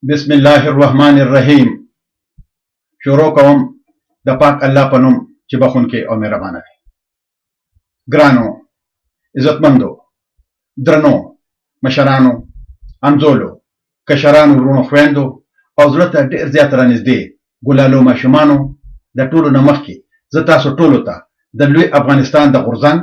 بسم الله الرحمن الرحیم. شروع کوم د پاک الله په نوم چې بخښونکی او مهربانه دی. ګرانو، عزتمندو، درنو مشرانو، همزولو، کشرانو، وروڼو، خویندو او زړه ته ډېر زیات رانږدې ګلالو ماشومانو، د ټولو نه مخکې زه تاسو ټولو ته د لوی افغانستان د غورځنګ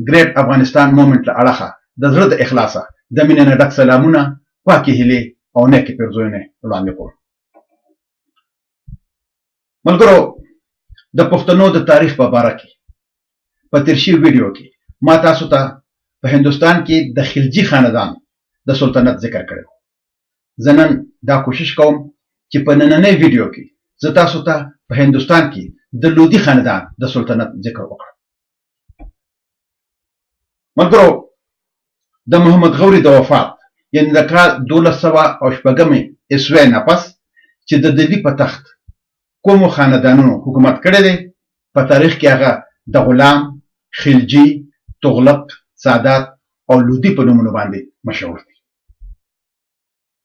ګریټ افغانستان مومنټ له اړخه د زړه د اخلاصه د مینې نه ډک سلامونه، پاکې هیلې او نیکې پیرزوینې وړاندې کوم. ملګرو، د پښتنو د تاریخ په باره کې په تیر شوي ویډیو کې ما تاسو ته په هندوستان کې د خلجي خاندان د سلطنت ذکر کړی. زه نن دا کوشش کوم چې په نننۍ ویډیو کې زه تاسو ته په هندوستان کې د لودي خاندان د سلطنت ذکر وکړم. ملګرو، د محمد غوري د وفات یعنی د کال 1206 عیسوی نه پس چې د دلي په تخت کومو خاندانونو حکومت کړی دی، په تاریخ کې هغه د غلام، خلجي، تغلق، سادات او لودي په نومونو باندې مشهور دي.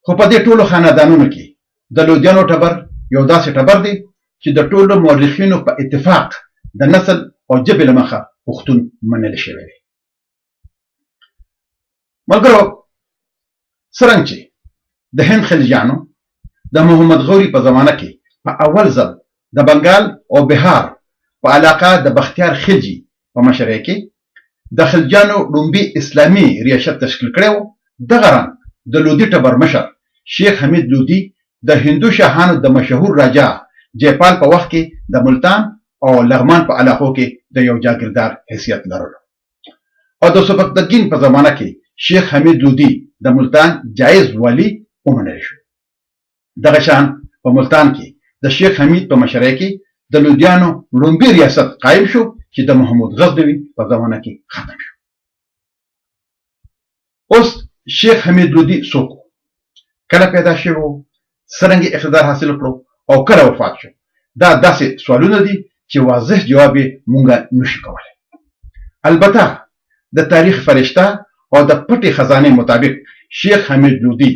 خو په دې ټولو خاندانونو کې د لودیانو ټبر یو داسې ټبر دی چې د ټولو مورخینو په اتفاق د نسل او ژبې له مخه پښتون منل شوی دی. ملګرو، څرنګه چې د هند خلجیانو د محمد غوري په زمانه کې په اول ځل د بنګال او بهار په علاقه د بختیار خلجي په مشرۍ کې د خلجیانو ړومبي اسلامي ریاست تشکیل کړی و، دغه رنګ د لودي ټبر مشر شیخ حمید لودي د هندو شاهانو د مشهور راجا جیپال په وخت کې د ملتان او لغمان په علاقو کې د یو جاګیردار حیثیت لرلو او د سبکتګین په زمانه کې شیخ حمید لودي د ملتان جایز والي ومنل شو. دغه شان په ملتان کې د شیخ حمید په مشرۍ کې د لودیانو ړومبی ریاست قایم شو چې د محمود غزنوي په زمانه کې ختم شو. اوس شیخ حمید لودي څوک، کله پیدا شوی و، څرنګه اقتدار حاصل کړو او کله وفات شو، دا داسې سوالونه دي چې واضح جواب یې مونږ نشو کولی. البته د تاریخ فرشته او د پټې خزانې مطابق شیخ حمید لودي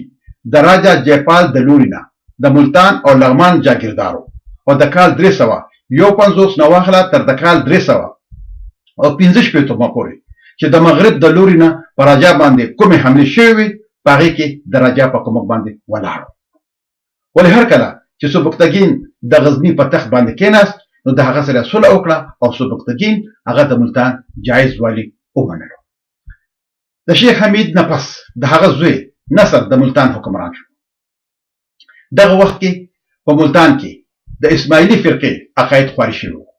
د راجا جیپال د لوري نه د ملتان او لغمان جاګیردارو او د کال 351 نه واخله تر د کال 365 پورې چې د مغرب د لوري نه په راجا باندې کومې حملې شوې وې، په هغې کې د راجا په کومک باندې ولاړو. ولې هر کله چې سبکتګین د غزني په تخت باندې کېناست نو د هغه سره صلح وکړه او سبکتګین هغه د ملتان جایز والي ومنلو. د شیخ حمید نه پس د هغه زوی نصر د ملتان حکمران شو. دغه وخت کې په ملتان کې د اسماعیلي فرقې عقاید خواري شوي وو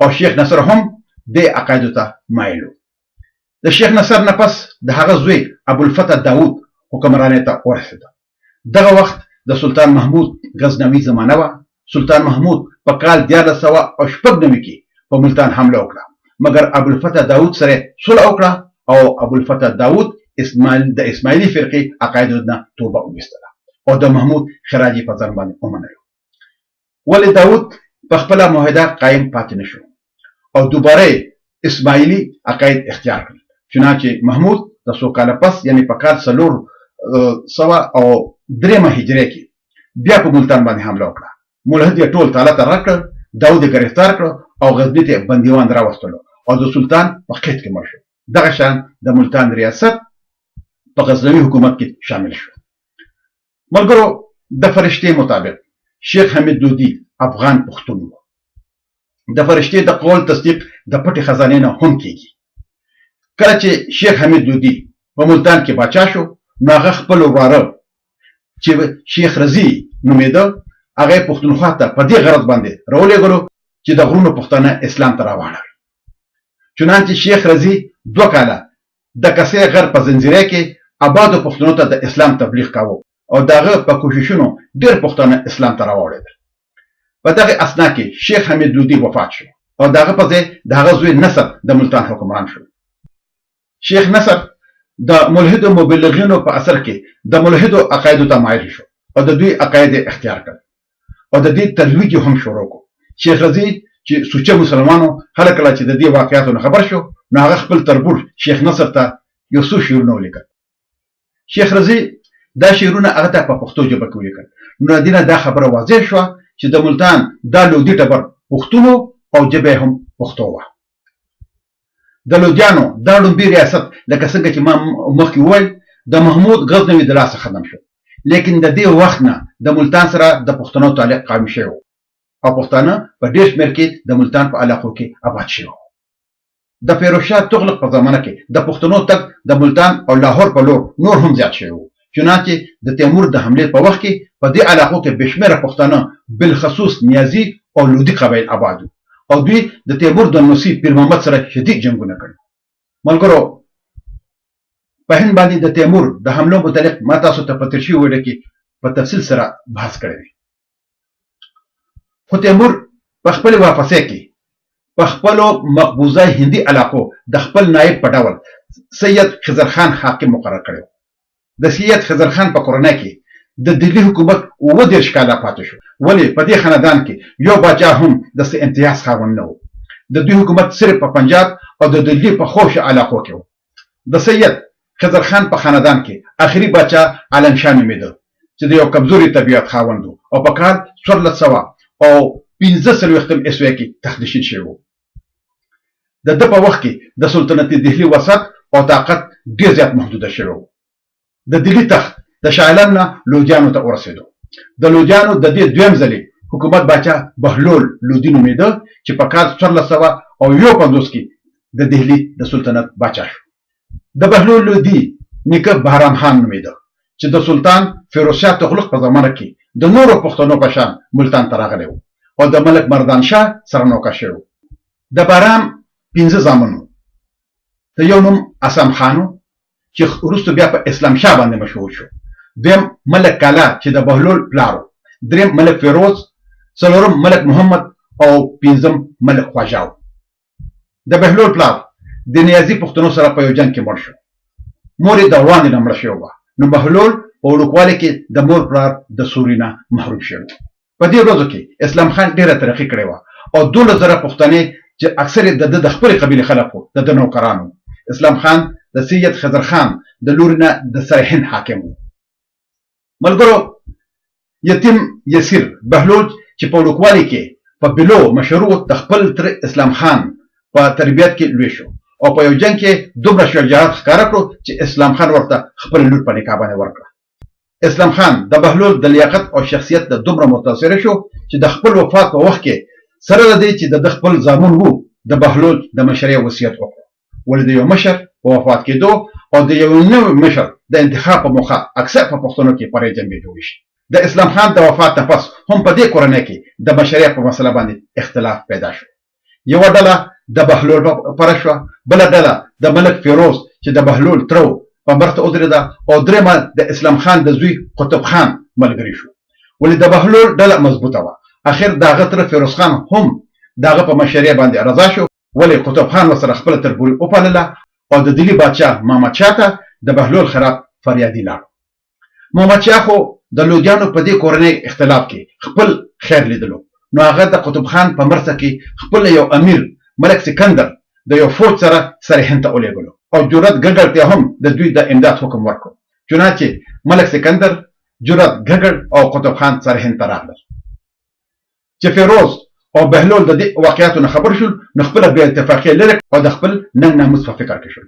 او شیخ نصر هم دې عقایدو ته مایل و. د شیخ نصر نه پس د هغه زوی ابوالفتح داود حکمرانۍ ته ورسېده. دغه وخت د سلطان محمود غزنوي زمانه وه. سلطان محمود په کال 1396 کې په ملتان حمله وکړه، مګر ابوالفتح داود سره صلح وکړه او ابوالفتح داود د اسماعیلي فرقې عقایدو نه توبه وویستله او د محمود خراج یې په ځان باندې ومنلو. ولې داود په خپله معاهده قایم پاتې نه شو او دوباره یې اسماعیلي عقاید اختیار کړل. چنانچه محمود د څو کاله پس یعنی په کال 403 هجرې کې بیا په ملتان باندې حمله وکړه. ملحد یې ټول تاله ته رد کړ، داود یې ګرفتار کړ او غزني ته بندیوان راوستلو او د سلطان په قید کې مړ شو. دغه شان د ملتان ریاست په غزنوي حکومت کې شامل شو. ملګرو، د فرشتې مطابق شیخ حمید لودي افغان پښتون و. د فرشتې د قول تصدیق د پټې خزانې نه هم کیږي. کله چې شیخ حمید لودي په ملتان کې باچا شو نو هغه خپل وراره چې شیخ رضی نومېده هغه یې پښتونخوا ته په دې غرض باندې راولېږلو چې د غرونو پښتانه اسلام ته راواړوي. چنانچه شیخ رضی 2 کاله د کسې غر په زنځیرې کې آبادو پښتنو ته د اسلام تبلیغ کاوه او د هغه په کوششونو ډېر پښتانه اسلام ته راواوړېدل. په دغه اسنا کې شیخ حمید لودي وفات شو او د هغه په ځای د هغه زوی نصر د ملتان حکمران شو. شیخ نصر د ملحدو مبلغینو په اثر کې د ملحدو عقایدو ته مایل شو او د دوی عقاید یې اختیار کړل او د دې ترویج یې هم شروع کړو. شیخ رضی چې سوچه مسلمانو هر کله چې د دې واقعاتو نه خبر شو نو هغه خپل تربور شیخ نصر ته یو څو شعرونه ولیکل. شیخ رضی دا شعرونه هغه ته په پښتو ژبه کې ولیکل. نو له دې نه دا خبره واضح شوه چې د ملتان دا لودي ټبر پښتون و او ژبه یې هم پښتو وه. د لودیانو دا ړومبی ریاست لکه څنګه چې ما مخکې وویل د محمود غزنوي د لاسه ختم شو، لیکن د دې وخت نه د ملتان سره د پښتنو تعلق قایم شوی و او پښتانه په ډېر شمېر کې د ملتان په علاقو کې آباد شوي وو. د فیروز شاه تغلق په زمانه کې د پښتنو تګ د ملتان او لاهور په لور نور هم زیات شوی و، چنانچه د تیمور د حملې په وخت کې په دې علاقو کې بې شمېره پښتانه بالخصوص نیازي او لودي قبایل آباد وو او دوی د تیمور د نوسي پیر محمد سره شدید جنګونه کړي. ملګرو، په هند باندې د تیمور د حملو متعلق ما تاسو ته په تیر شوي ویډیو کې په تفصیل سره بحث کړی دی. خو تیمور په خپلې واپسۍ کې په خپلو مقبوضه هندي علاقو د خپل نایب په ډول سید خضر خان حاکم مقرر کړی و. د سید خضر خان په کورنۍ کې د دهلي حکومت 37 کاله پاتې شو، ولې په دې خاندان کې یو باچا هم د څه امتیاز خاوند نه و. د دوی حکومت صرف په پنجاب او د دهلي په خوشو علاقو کې و. د سید خضر خان په خاندان کې اخري باچا عالم شاه نومېده چې د یو کمزوري طبیعت خاوند و او په کال 1445 عیسوي کې تخت نشین شوی و. د ده په وخت کې د سلطنت دهلي وسعت او طاقت ډېر زیات محدوده شوی و. د دهلي تخت د شاه عالم نه لودیانو ته ورسېدو. د لودیانو د دې دویم ځلې حکومت باچا بهلول لودي نومېده چې په کال 1451 کې د دهلي د سلطنت باچا شو. د بهلول لودي نیکه بهرام خان نومېده چې د سلطان فیروز شاه تغلق په زمانه کې د نورو پښتنو په شان ملتان ته راغلی و او د ملک مردان شاه سره نوکر شوی و. د بهرام 5 زامن وو. د یو نوم اسام خان و چې وروسته بیا په اسلام شاه باندې مشهور شو، دویم ملک کالا چې د بهلول پلار و، دریم ملک فیروز، څلورم ملک محمد او پنځم ملک خواجه و. د بهلول پلار د نیازي پښتنو سره په یو جنګ کې مړ شو. مور یې د وړاندې نه مړه شوې وه، نو بهلول په وړوکوالي کې د مور پلار د سوري نه محروم شوی و. په دې ورځو کې اسلام خان ډېره ترقي کړې وه او 12,000 پښتنې چې اکثر یې د ده د خپلې قبیلې خلک وو، د ده نوکران وو. اسلام خان د سید خضر خان د لوري نه د سرهند حاکم و. ملګرو، یتیم یسیر بهلول چې په وړوکوالي کې په بلو مشهور و، د خپل تره اسلام خان په تربیت کې لوی شو او په یو جنګ کې دومره شجاعت ښکاره کړو چې اسلام خان ورته خپله لور په نکاح باندې ورکړه. اسلام خان د بهلول د لیاقت او شخصیت نه دومره متاثر شو چې د خپل وفات په وخت کې سره له دې چې د ده خپل زامن وو، د بهلول د مشرۍ وصیت وکړو. ولې د یو مشر په وفات کېدو او د یو نوي مشر د انتخاب په موقع اکثر په پښتنو کې پرې جنبې جوړې شي. د اسلام خان د وفات نه پس هم په دې کورنۍ کې د مشرۍ په مسله باندې اختلاف پیدا شو. یوه ډله د بهلول په پره شوه، بله ډله د ملک فیروز چې د بهلول تره و په مرسته ودرېده او درېیمه د اسلام خان د زوی قطب خان ملګري شو. ولې د بهلول ډله مضبوطه وه. اخر د هغه تره فیروز خان هم د هغه په مشرۍ باندې رضا شو، ولې قطب خان ورسره خپله تربوري وپالله او د دلي بادشاه محمد شاه ته د بهلول خلاف فریادي لاړ. محمد شاه خو د لودیانو په دې کورنۍ اختلاف کې خپل خیر لیدلو، نو هغه د قطب خان په مرسته کې خپل یو امیر ملک سکندر د یو فوج سره سرهند ته ولېږلو او جرأت ګګړ ته هم د دوی د امداد حکم ورکړو. چنانچه ملک سکندر، جرأت ګګړ او قطب خان سرهند ته راغلل. چې فیروز او بهلول د دې واقعاتو نه خبر شول، نو خپله بې اتفاقي لرې او د خپل ننګ ناموس په فکر کې شول.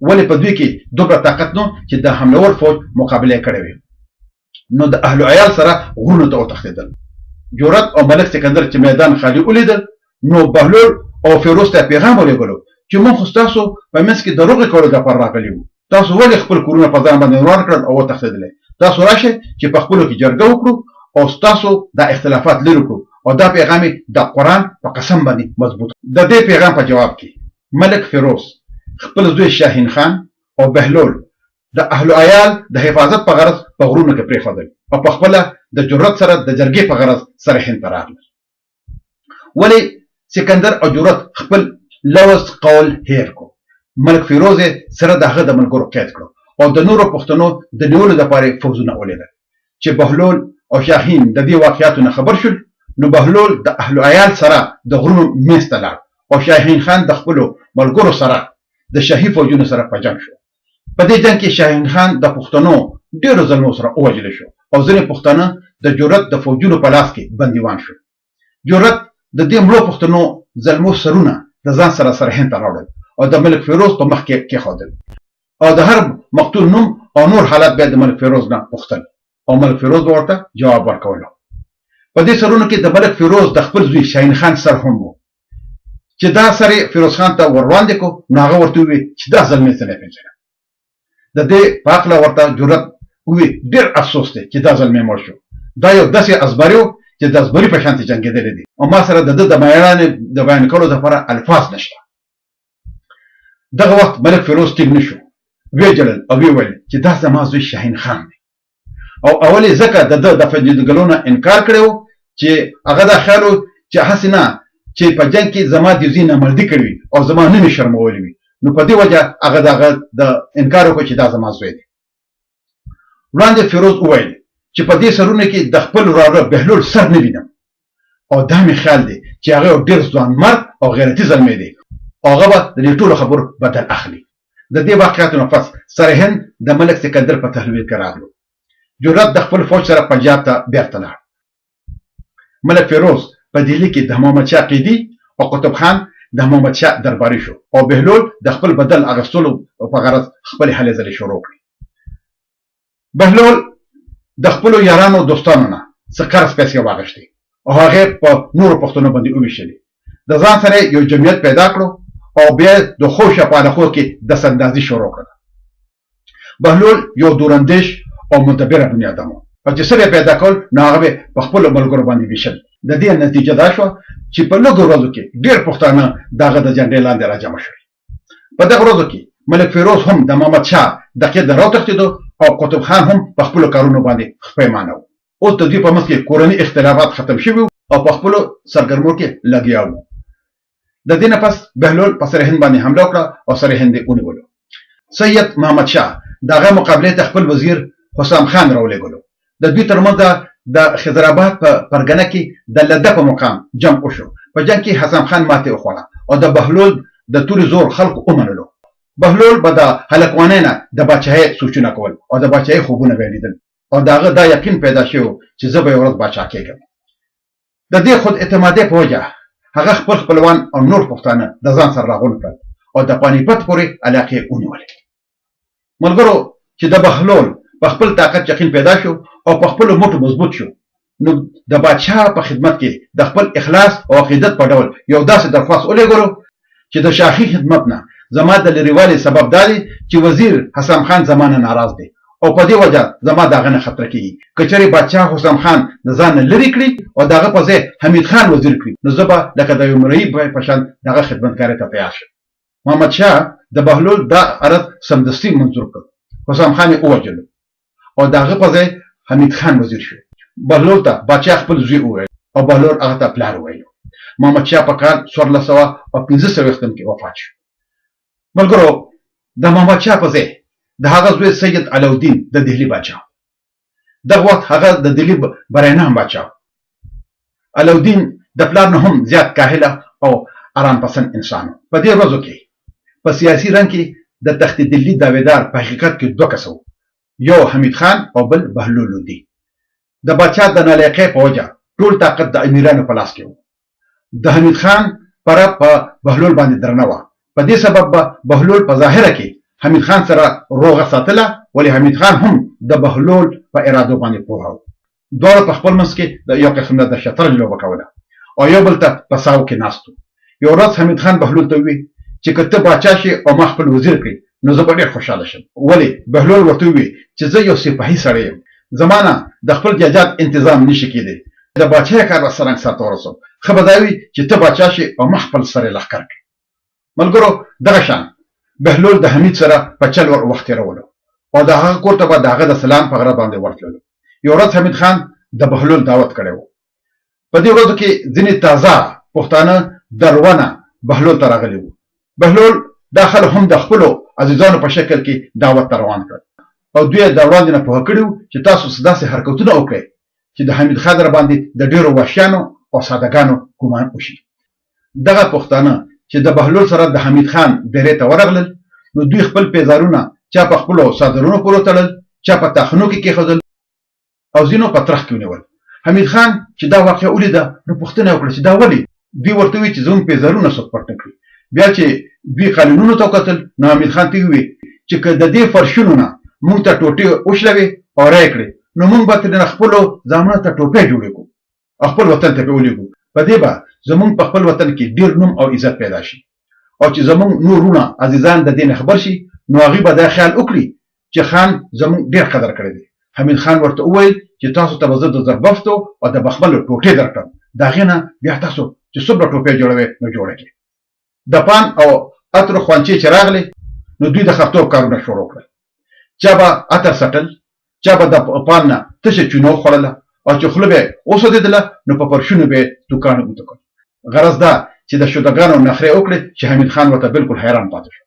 ولې په دوی کې دومره طاقت نو چې د حملور فوج مقابله یې کړې وي، نو د اهل عیال سره غرونو ته وتښتېدل. جرأت او ملک سکندر چې میدان خالي ولیدل، نو بهلول او فیروز ته پیغام ولېږلو چې موږ خو ستاسو په منځ کې د روغې کولو دپاره راغلي وو، تاسو ولې خپل کورونه په ځان باندې وران کړل او وتښتېدلئ؟ تاسو راشئ چې په خپلو کې جرګه وکړو او ستاسو دا اختلافات لرې کړو. او دا پیغام یې د قرآن په قسم باندې مضبوط. د دې پیغام په جواب کې ملک فیروز خپل زوی شاهین خان او بهلول د اهل عیال د حفاظت په غرض په غرونو کې پرېښودل او په خپله د جرأت سره د جرګې په غرض سره هند ته راغلل. ولې سکندر او جرأت خپل لوز قول هېر کړو. ملک فیروز یې سره د هغه د ملګرو قید کړو او د نورو پښتنو د نیولو دپاره یې فوځونه ولېږل. چې بهلول او شاهین د دې واقعاتو نه خبر شول، نو بهلول د اهل عیال سره د غرونو منځ ته لاړ او شاهین خان د خپلو ملګرو سره د شاهي فوجونو سره په جنګ شو. په دې جنګ کې شاهین خان د پښتنو ډېرو زلمو سره ووژل شو او ځینې پښتانه د جرأت د فوجونو په لاس کې بندیوان شو. جرأت د دې مړو پښتنو زلمو سرونه د ځان سره سرهند ته راوړل او د ملک فیروز په مخ کې کېښودل او د هر مقتول نوم او نور حالات به د ملک فیروز نه پوښتل او ملک فیروز به ورته جواب ورکولو. په دې سرونو کې د ملک فیروز د خپل زوی شاهین خان سر هم و چې دا سر یې فیروز خان ته ور وړاندې کړو، نو هغه ورته وویل چې دا زلمی زه نه پېژنم. د دې په هکله ورته جرأت وویل ډېر افسوس دی چې دا زلمی مړ شو، دا یو داسې ازبری و چې د ازبري په شانتې جنګېدلی دی او ما سره د ده د مېړانې د بیان کولو دپاره الفاظ نشته. دغه وخت ملک فیروز ټینګ نه شو، ویې ژړل او ویې ویل چې دا زما زوی شاهین خان دی او اول یې ځکه د ده د فجیدګلو نه انکار کړی و چې هغه دا خیال و چې هسې نه چې په جنګ کې زما د زوی نامردي کړې وي او زما نوم یې شرمولی وي، نو په دې وجه هغه د هغه د انکار وکړ چې دا زما زوی دی. وړاندې فیروز وویل چې په دې سرونو کې د خپل وراره بهلول سر نه وینم او دا مې خیال دی چې هغه یو ډېر ځوانمرد او غیرتي زلمی دی او هغه به د دې ټولو خبرو بدل اخلي. د دې واقعاتو نه پس سرهند د ملک سکندر په تحویل کې راغلو. جرأت د خپل فوج سره پنجاب ته بیرته لاړ. ملک فیروز په دهلي کې د محمد شاه قیدي او قطب خان د محمد شاه درباري شو او بهلول د خپل بدل اخیستلو په غرض خپلې هلې ځلې شروع کړې. بهلول د خپلو یارانو دوستانو نه څه قرض پیسې واغشتې او هغې په نورو پښتنو باندې وویشلې. د ځان سره یو جمعیت پیدا کړو او بیا د خوشه په علاقو کې دستاندازي شروع کړه. بهلول یو دوراندیش او مدبره بني آدم و او چې څه به پیدا کول نو هغه به په خپلو ملګرو باندې ویشل. د دې نتیجه دا شوه چې په لږو ورځو کې ډېر پښتانه د هغه د جنډې لاندې راجمع شول. په دغه ورځو کې ملک فیروز هم د محمد شاه د قید نه راوتښتېدو او قطب خان هم په خپلو کارونو باندې پښیمانه و. اوس د دوی په منځ کې کورني اختلافات ختم شوي وو او په خپلو سرګرمو کې لګیا وو. د دې نه پس بهلول په سرهند باندې حمله وکړه او سرهند یې ونیولو. سید محمد شاه د هغه مقابلې ته خپل وزیر حسام خان راولېږلو. د دوی ترمنځ د خضرآباد په پرګنه کې د لده په مقام جنګ وشو. په جنګ کې حسام خان ماتې وخوړه او د بهلول د تورې زور خلکو ومنلو. بهلول به د هلکوانۍ نه د باچاهۍ سوچونه کول او د باچاهۍ خوبونه به یې لیدل او د هغه دا یقین پیدا شوی و چې زه به یوه ورځ باچا کېږم. د دې خود اعتمادۍ په وجه هغه خپل خپلوان او نور پښتانه د ځان سره راغونډ کړل او د پانیپت پورې علاقې ونیولې. ملګرو چې د بهلول په خپل طاقت یقین پیدا شو او په خپلو مټو مضبوط شو، نو د بادشاه په خدمت کې د خپل اخلاص او عقیدت په ډول یو داسې درخواست ولېږلو چې د شاهي خدمت نه زما د لرېوالي سبب دا دی چې وزیر حسام خان زما نه ناراض دی او په دې وجه زما د هغه نه خطره کېږي. که چېرې بادشاه حسام خان د ځان نه لرې کړي او د هغه په ځای حمید خان وزیر کړي، نو زه به لکه د یو مرئي په شان د هغه خدمتګارۍ ته تیار شم. محمد شاه د بهلول دا عرض سمدستي منظور کړ. حسام خان یې ووژلو او د هغه په ځای حمید خان وزیر شو. بهلول ته بادشاه خپل زوی وویل او بهلول هغه ته پلار وویلو. محمد شاه په کال 1445 کې وفات شو. ملګرو د محمد شاه په ځای د هغه زوی سید علاؤالدین د دهلي بادشاه. دغه وخت هغه د دهلي برای نام بادشاه. علاؤالدین د پلار نه هم زیات کاهله او ارام پسند انسان و. په دې ورځو کې په سیاسي رنګ کې د تخت دهلي دعویدار په حقیقت کې دوه کسه وو، یو حمید خان او بل بهلول لودي. د بادشاه د نالایقۍ په وجه ټول طاقت د امیرانو په لاس کې و. د حمید خان پره په بهلول باندې درنه وه، په دې سبب به بهلول په ظاهره کې حمید خان سره روغه ساتله، ولې حمید خان هم د بهلول په ارادو باندې پوه و. دواړو په خپل منځ کې د یو قسم نه د شطرنج لوبه کوله او یو بل ته په ساو کې ناست وو. یو ورځ حمید خان بهلول ته ووی چې که ته باچا شې او ما خپل وزیر کړې نو زه به ډېر خوشحاله شم. ولې بهلول ورته ووی چې زه یو سپاهي سړی یم، زما نه د خپل جایداد انتظام نشي کېدی، د باچاهۍ کار به څرنګه سرته ورسوم، ښه به دا وي چې ته باچا شې او ما خپل سر لښکر کړې. ملګرو دغه شان بهلول د حمید سره په چل ور وخت تېرولو او د هغه کور ته به د هغه د سلام په غره باندې ورتللو. یو ورځ حمید خان د بهلول دعوت کړی و. په دې ورځو کې ځینې تازه پښتانه درونه بهلول ته راغلي وو. بهلول دا خلک هم د خپلو عزیزانو په شکل کې دعوت ته روان کړل او دوی یې د وړاندې نه پوه کړي وو چې تاسو څه داسې حرکتونه وکړئ چې د حمید خان در باندې د ډېرو وحشیانو او سادهګانو ګمان وشي. دغه پښتانه چې د بهلول سره د حمید خان دېرې ته ورغلل، نو دوی خپل پیزارونه چا په خپلو څادرونو پورې وتړل، چا په تاخنو کې کېښودل او ځینو په ترخ کې ونیول. حمید خان چې دا واقعه ولیده نو پوښتنه یې وکړه چې دا ولې؟ دوی ورته وویل چې زموږ پیزارونه څوک پټ نه کړي. بیا چې دوی قالینونو ته وکتل نو حمید خان ته یې وویل چې که د دې فرشونو نه موږ ته ټوټې وشلوې او رایې کړې نو موږ به ترېنه خپلو زامنو ته ټوپۍ جوړې کړو او خپل وطن ته به ولیږو، په دې به زموږ په خپل وطن کې ډېر نوم او عزت پیدا شي او چې زموږ نور وروڼه عزیزان د دې نه خبر شي نو هغوی به دا خیال وکړي چې خان زموږ ډېر قدر کړی دی. حمید خان ورته وویل چې تاسو ته به زه د زربفتو او د بخملو ټوټې درکړم، د هغې نه بیا تاسو چې څومره ټوپۍ جوړوئ نو جوړه کړئ. د پان او عطرو خوانچې چې راغلې نو دوی د خرتوب کارونه شروع کړل. چا به عطر څټل، چا به د پان نه تشه چونه وخوړله او چې خوله به یې وسوځېدله نو په فرشونو به یې توکان وتوکل. غرض دا چې د شودګانو نخرې وکړې چې حمید خان ورته بالکل حیران پاتې شو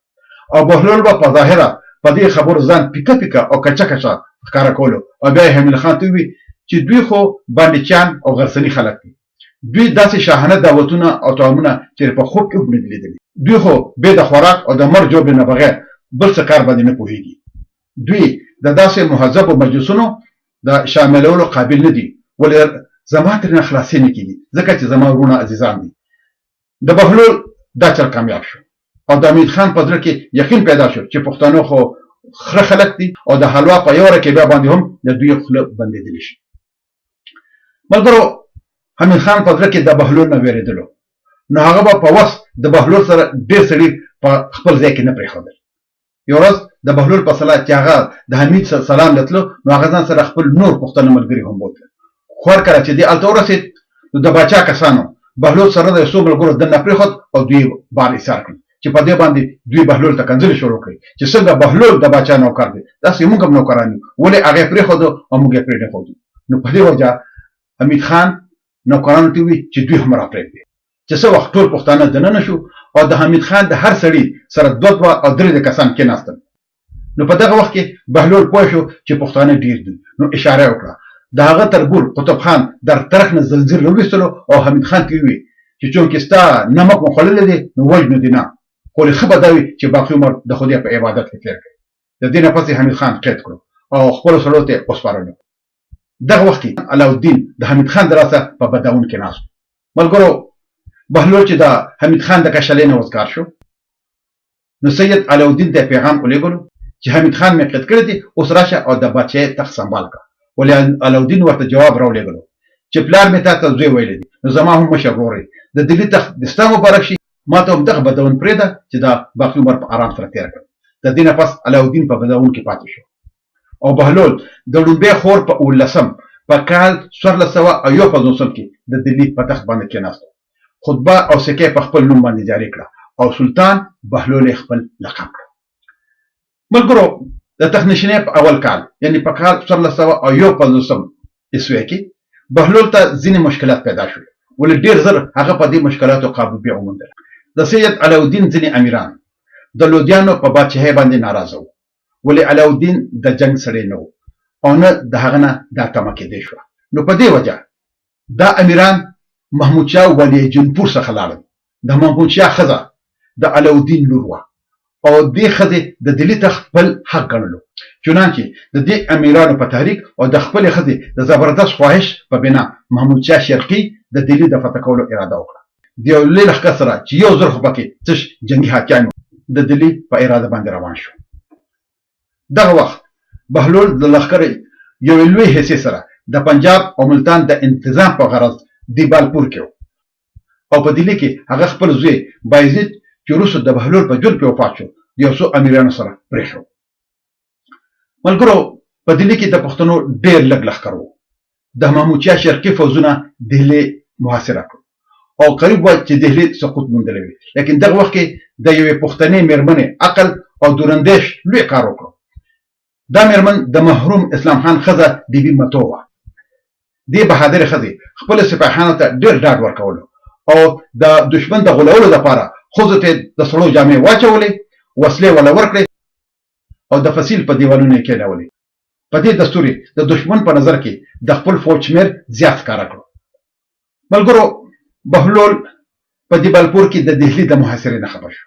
او بهلول به په ظاهره په دې خبرو ځان پیکه پیکه او کچه کچه ښکاره کولو او بیا یې حمید خان ته وویل چې دوی خو بانډیچیان او غرڅني خلک دي، دوی داسې شاهانه دعوتونه او طعامونه چېرې په خوب کې هم نه دي لیدلي، دوی خو بې د خوراک او د مرګ ژوبلې نه بغیر بل څه کار باندې نه پوهېږي، دوی د داسې مهذبو مجلسونو د شاملولو قابل نه دي، ولې زما ترېنه خلاصې نه کېږي ځکه چې زما وروڼه عزیزان دي. د بهلول دا چل کامیاب شو او د امید خان په زړه کې یقین پیدا شو چې پښتانه خو خره خلک دي او د حلوا په یوه رکیبه باندې هم د دوی خوله بندېدلی شي. ملګرو، حمید خان په زړه کې د بهلول نه وېرېدلو نو هغه به په وس د بهلول سره ډېر سړي په خپل ځای کې نه پرېښودل. یو ورځ د بهلول په سلا چې هغه د حمید سلام له تلو نو هغه ځان سره خپل نور پښتانه ملګري هم بوتلل. خو هر کله چې دی هلته ورسېد نو د باچا کسانو بهلول سره د یو څو ملګرو دننه پرېښود او دوی یې بار ایسار کړل چې په دې باندې دوی بهلول ته کنځلې شروع کړې چې څنګه بهلول د باچا نوکر دی، داسې موږ هم نوکران یو، ولې هغه یې پرېښودو او موږ یې پرې نه ښودو. نو په دې وجه حمید خان نوکرانو ته وویل چې دوی هم راپرېږدي. چې څه وخت ټول پښتانه دننه شو او د حمید خان د هر سړي سره دوه دوه او درې درې کسان کېناستل نو په دغه وخت کې بهلول پوه شو چې پښتانه ډېر دي نو اشاره یې وکړه. د هغه تربور قطب خان در ترخ نه زنځیر راویستلو او حمید خان ته یې وویل چې چونکې ستا نمک مو خوړلی دی نو وژنو دې نه، خو ښه به دا وي چې باقي عمر د خدای په عبادت کې تېر کړې. د دې نه پس یې حمید خان قید کړو او خپلو سړو ته یې وسپارلو. دغه وخت کې علاوالدین د حمید خان د لاسه په بداون کې ناست و. ملګرو، بهلول چې د حمید خان د کشالې نه وزګار شو نو سید علاوالدین ته پیغام ولیږلو چې حمید خان مې قید کړی دی، اوس راشه او د بادشاهۍ تخت سنبال کړه. ولې علاوالدین ورته جواب راولېږلو چې پلار مې تا ته زوی ویلی دی نو زما هم مشر ورور یې، د دلي تخت دې ستا مبارک شي، ما ته هم دغه بداون پرېږده چې دا باقي عمر په ارام سره تېر کړم. د دې نه پس علاوالدین په بداون کې پاتې شو او بهلول د ړومبۍ خور په اوولسم په کال 1451 کې د دلي په تخت باندې کېناستو. خطبه او سکه په خپل نوم باندې جاري کړه او سلطان بهلول یې خپل لقب کړ. ملګرو، د تخت نشینۍ په اول کال یعنی په کال 1451 عیسوی کې بهلول ته ځینې مشکلات پیدا شول، ولې ډېر زر هغه په دې مشکلاتو قابو بیا وموندله. د سید علاوالدین ځینې امیران د لودیانو په بادشاهۍ باندې ناراضه وو، ولې علاوالدین د جنګ سړی نه و او نه د هغه نه دا تمه کېدای شوه، نو په دې وجه دا امیران محمود شاه ولی جنپور څخه لاړل. د محمود شاه ښځه د علاوالدین لور وه او دې ښځې د دلي تخت خپل حق ګڼلو، چنانچه د دې امیرانو په تحریک او د خپلې ښځې د زبردست خواهش په بنا محمود شاه شرقي د دلي د فتح کولو اراده وکړه. د یو لوی لښکر سره چې 1000 خو پکې څش جنګي هاتیان وو د دلي په اراده باندې روان شو. دغه وخت بهلول د لښکر یوې لوی حصې سره د پنجاب او ملتان د انتظام په غرض دیبالپور کې و او په دلي کې هغه خپل زوی بایزید چې وروسته د بهلول په ژوند کې وفات شو د یو څو امیرانو سره پرېښود. ملګرو، په دلي کې د پښتنو ډېر لږ لښکر و. د محمود شاه شرقي فوځونه دهلي محاصره کړو او قریب وه چې دهلي سقوط موندلی وي، لیکن دغه وخت کې د یوې پښتنې مېرمنې عقل او دوراندیش لوی کار وکړو. دا مېرمن د محروم اسلام خان ښځه بي بي متو وه. دې بهادرې ښځې خپلو سپاهیانو ته ډېر ډاډ ورکولو او د دښمن د غولولو لپاره ښځو ته یې د سړو جامې واچولې، وسلې وله ورکړې او د فصیل په دیوالونو یې کېنولې. په دې دستور یې د دښمن په نظر کې د خپل فوج شمېر زیات ښکاره کړو. ملګرو، بهلول په دیبالپور کې د دهلي د محاصرې نه خبر شو.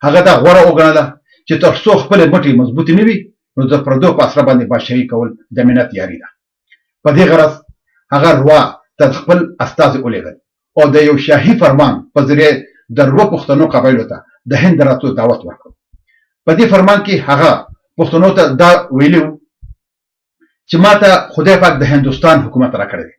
هغه دا غوره وګڼله چې تر څو خپلې مټې مضبوطې نه وي نو د پردو په اسره باندې بادشاهي کول د منت یاري ده. په دې غرض هغه روا ته خپل استازي ولېږل او د یو شاهي فرمان په ذریعه د روه پښتنو قبایلو ته د هند د راتلو دعوت ورکړ. په دې فرمان کې هغه پښتنو ته دا ویلي وو چې ماته خدای پاک د هندوستان حکومت راکړی دی،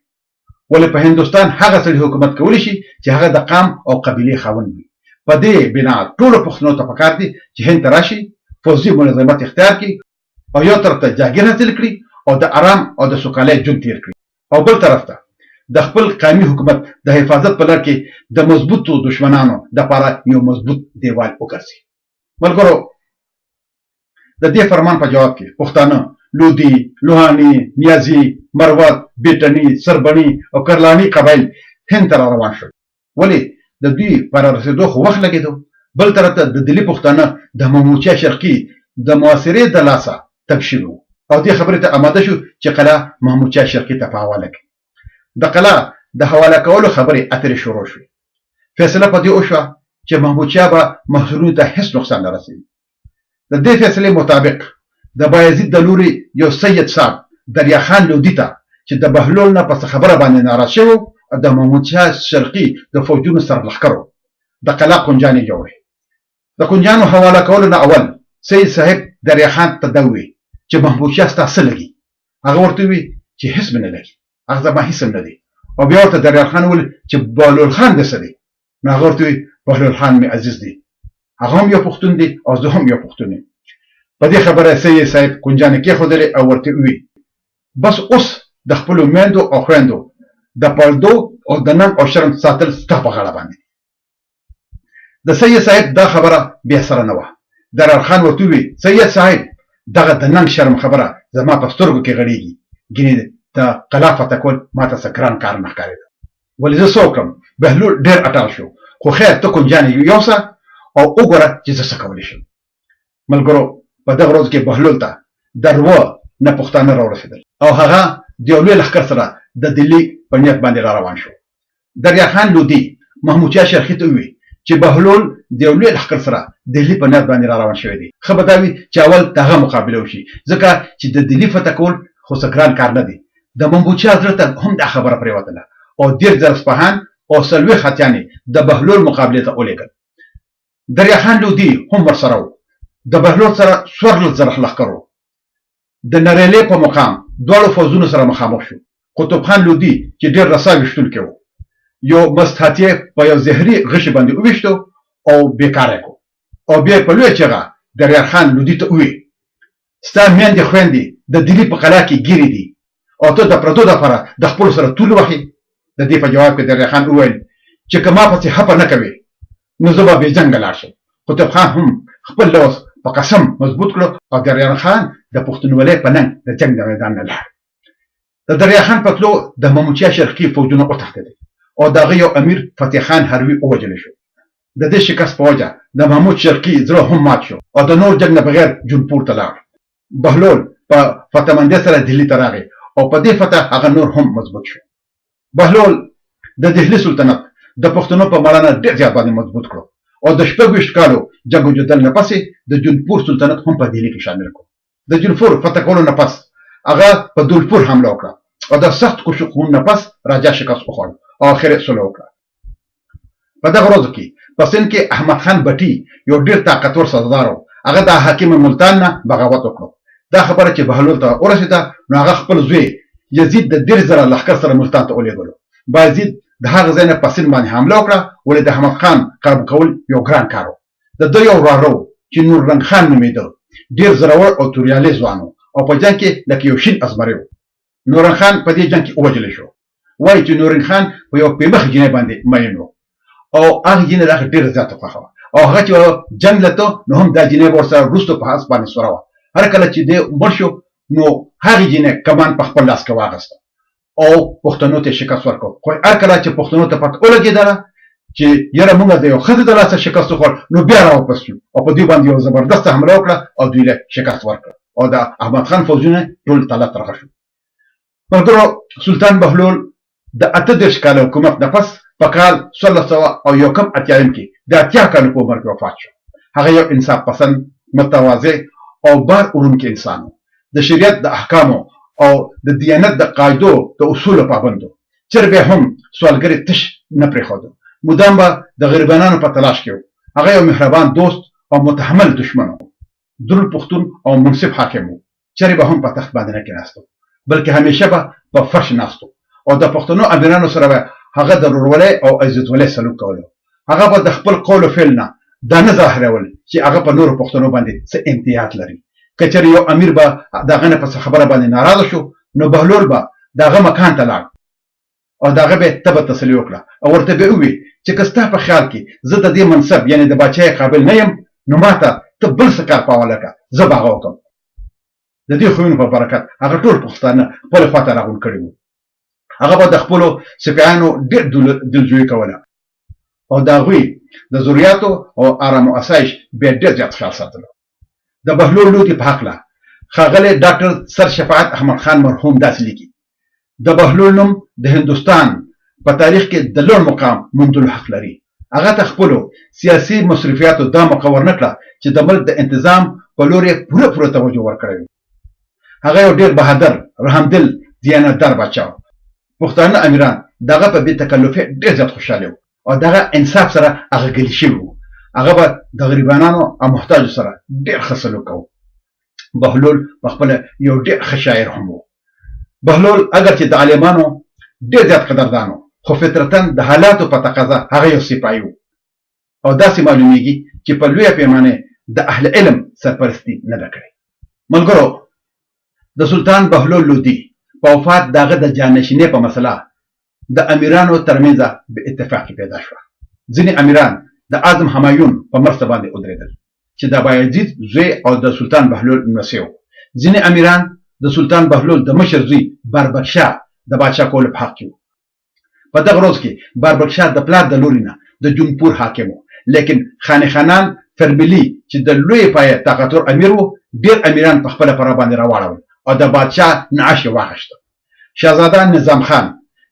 ولې په هندوستان هغه سړي حکومت کولی شي چې هغه د قام او قبیلې خاوند وي. په دې بنا ټولو پښتنو ته پکار دي چې هند ته راشي، فوځي ملازمت اختیار کړي او یو طرف ته جاګیر حاصل کړي او د ارام او د سوکالۍ ژوند تیر کړي او بل طرف ته د خپل قامي حکومت د حفاظت په لړ کې د مضبوطو دښمنانو دپاره یو مضبوط دیوال وګرځي. ملګرو، د دې فرمان په جواب کې پښتانه لودي، لوهاني، نیازي، مروت، بیټني، سربڼي او کرلاني قبایل هند ته را روان شول. ولې د دوی په رارسېدو خو وخت لګېدو. بل طرف ته د دلي پښتانه د محمودشاه شرقي د محاصرې د لاسه تنګ شوي وو او دې خبرې ته اماده شو چې قلعه محمودشاه شرقي ته په حواله کړي. د قلعه د حواله کولو خبرې اترې شروع شوې. فیصله په دې وشوه چې محمودشاه به محصولونو ته هېڅ نقصان نه رسوي. د دې فیصلې مطابق د بایزید د لوري یو سید صاحب دریا خان لودي ته چې د بهلول نه په څه خبره باندې ناراض شوی او د محمود شاه شرقي د فوجونو سرلښکر و، د قلا قنجانې جوړې. د قنجانو حواله کولو نه اول سید صاحب دریا خان ته دا ووی چې محمود شاه ستا څه لګي؟ هغه ورته ووی چې هیڅ مې نه لګي، هغه زما هیڅ هم نه دی. او بیا ورته دریا خان وویل چې بهلول خان دې څه دی؟ نو هغه ورته وویل بهلول خان مې عزیز دی، هغه هم یو پښتون دی او زه هم یو پښتون یم. په دې خبره سید صاحب کنجانې کېښودلې او ورته وویل بس اوس د خپلو میندو او خویندو د پردو او د ننګ او شرم ساتل ستا په غاړه باندې. د سید صاحب دا خبره بې اثره نه وه. درار خان ورته وویل سید صاحب دغه د ننګ شرم خبره زما په سترګو کې غړېږي، ګینې د قلا فتح کول ماته څه ګران کار نه ښکارېده. ولې زه څه وکړم؟ بهلول ډېر اټال شو، خو خیر ته کنجانې یوسه او وګوره چې زه څه کولی شم. ملګرو، په دغه ورځ کې بهلول ته د روه نه پښتانه راورسېدل او هغه د یو لوی لښکر سره د دلي په نیت باندې را روان شو. دریا خان لودي محمود شاه شرقي ته وویل چې بهلول د یو لوی لښکر سره دهلي په نیت باندې را روان شوی دی، ښه به دا وي چې اول د هغه مقابله وشي، ځکه چې د دلي فتح کول خو څه ګران کار نه دی. د محمود شاه زړه ته هم دا خبره پرېوتله او 30,000 سپاهان او 40 هاتیان یې د بهلول مقابلې ته ولېږل. دریا خان لودي هم ورسره و. د بهلول سره 14,000 لښکر و. د نریلې په مقام دواړو فوځونو سره مخامخ شو. قطب خان لودي چې ډېر رسا ویشتونکی و، یو مست هاتیې په یو زهري غشي باندې وویشتو او بېکاره یې کړو او بیا یې په لویه چغه دریار خان لودي ته وویل، ستا میندې خویندې د دلي په قلا کې ګیرې دي او ته د پردو دپاره د خپلو سره تول وهې؟ د دې په جواب کې دریا خان وویل چې که ما پسې هپه نه کوې نو زه به بې جنګه لاړ شم. قطب خان هم خپل لوز په قسم مضبوط کړو او دریا خان د پښتونولۍ په ننګ د جنګ د میدان نه لاړ. د دریا خان په تلو د محمودشاه شرقي فوجونه وتښتېدل او د هغه یو امیر فتح خان هروي ووژل شو. د دې شکست په وجه د محمود شرقي زړه هم مات شو او د نور جنګ نه بغیر جونپور ته لاړ. بهلول په فتح مندۍ سره دهلي ته راغی او په دې فتح هغه نور هم مضبوط شو. بهلول د دهلي سلطنت د پښتنو په مړانه ډېر زیات باندې مضبوط کړو او د 26 کالو جنګ و جدل نه پس یې د جونپور سلطنت هم په دهلي کې شامل کړو. د جونپور فتح کولو نه پس هغه په دولپور حمله وکړه او د سخت کوښښونو نه پس راجا شکست وخوړ او اخر یې سوله وکړه. په دغه ورځو کې په سند کې احمد خان بټي یو ډېر طاقتور سردار و. هغه د حاکم ملتان نه بغاوت وکړو. دا خبره چې بهلول ته ورسېده نو هغه خپل زوی یزید د 30,000 لښکر سره ملتان ته ولېږلو. بایزید د هغه ځای نه په سند باندې حمله وکړه، ولې د احمد خان قابو کول یو ګران کار و. د ده یو وراره و چې نور رنګ خان نومېده، ډېر زړور او توریالی ځوان و او په جنګ کې لکه یو شین ازمری و. نورنګ خان په دې جنګ کې ووژل شو. وایي چې نورنګ خان په یو پېمخ جینۍ باندې مین و او هغه جینۍ د هغه ډېره زیاته خوښه وه او هغه چې جنګ له ته نو هم دا جینۍ به ورسره وروسته په اس باندې سوره وه. هر کله چې دی مړ شو نو هغې جینۍ کمان په خپل لاس کې واخیسته او پښتنو ته شکست ورکړ. خو هر کله چې پښتنو ته پته ولګېدله چې یاره موږ د یو ښځې د لاسه شکست وخوړ نو بیا راواپس شو او په دوی باندې یو زبردسته حمله وکړه او دوی له شکست ورکړ او د احمد خان فوځونه ټول تله ترغه شو. ملګرو، سلطان بهلول د 38 کاله حکومت نه پس په کال 1481 کې د 80 کالو په عمر کې وفات شو. هغه یو انصاف پسند، متواضع او بار وړونکی انسان و. د شریعت د احکامو او د دیانت د قاعدو د اصولو پابند و. چېرې به یې هم سوالګرې تش نه پرېښودو. مدام به د غریبانانو په تلاش کې و. هغه یو مهربان دوست او متحمل دښمن و. دروند پښتون او منصف حاکم و. چېرې به هم په تخت باندې نه کېناستو، بلکې همېشه به په فرش ناست و او د پښتنو امیرانو سره به هغه د ورورولۍ او عزتولۍ سلوک کولو. هغه به د خپل قول و فعل نه دا نه ظاهرول چې هغه په نورو پښتنو باندې څه امتیاز لري. که چېرې یو امیر به د هغه نه په څه خبره باندې ناراضه شو، نو بهلول به د هغه مکان ته لاړ او د هغه به یې تبه تسلي وکړه او ورته به یې وویل چې که ستا په خیال کې زه د دې منصب یعنې د باچاهۍ قابل نه یم، نو ماته ته بل څه کار په حواله کړه، زه به هغه وکړم. د دې خویونو په برکت هغه ټول پښتانه خپلې خواته راغونډ کړي وو. هغه به د خپلو سپایانو ډېر دلجویي کوله او د هغوی د ضروریاتو او آرام و اسایش به یې ډېر زیات خیال ساتلو. د بهلول لودي په هکله ښاغلی ډاکټر سر شفاعت احمد خان مرحوم داسې لیکي، د بهلول نوم د هندوستان په تاریخ کې د لوړ مقام موندلو حق لري. هغه ته خپلو سیاسي مصروفیاتو دا موقع ورنه کړه چې د ملک د انتظام په لور یې پوره پوره توجه ورکړې وي. هغه یو ډېر بهادر، رحمدل، دیانتدار باچا و. پښتانه امیران د هغه په بې تکلفۍ ډېر زیات خوشحاله وو او د هغه انصاف سره هغه ګلي شوي وو. هغه به د غریبانانو او محتاجو سره ډېر ښه سلوک کاوه. بهلول په خپله یو ډېر ښه شاعر هم و. بهلول اګر چې د عالمانو ډېر زیات قدردان و، خو فطرتاً د حالاتو په تقاضا هغه یو سپاهي و او داسې معلومېږي چې په لویه پیمانه یې د اهل علم سرپرستي نه ده کړې. ملګرو! د سلطان بهلول لودي په وفات د هغه د جانشینۍ په مسله د امیرانو ترمنځ بې اتفاقي پیدا شوه. ځینې امیران د اعظم همایون په مرسته باندې ودرېدل چې د بایزید زوی او د سلطان بهلول نمسی و. ځینې امیران د سلطان بهلول د مشر زوی باربک شاه د بادشاه کولو په حق کې وو. په دغه روز کې باربک شاه د پلار د لوري نه د جونپور حاکم و، لیکن خان خانان فرملي چې د لوی پایې طاقتور امیر و، ډېر امیران په خپله پره باندې راواړول او د بادشاه نعش یې واخیست. شهزاده نظام خان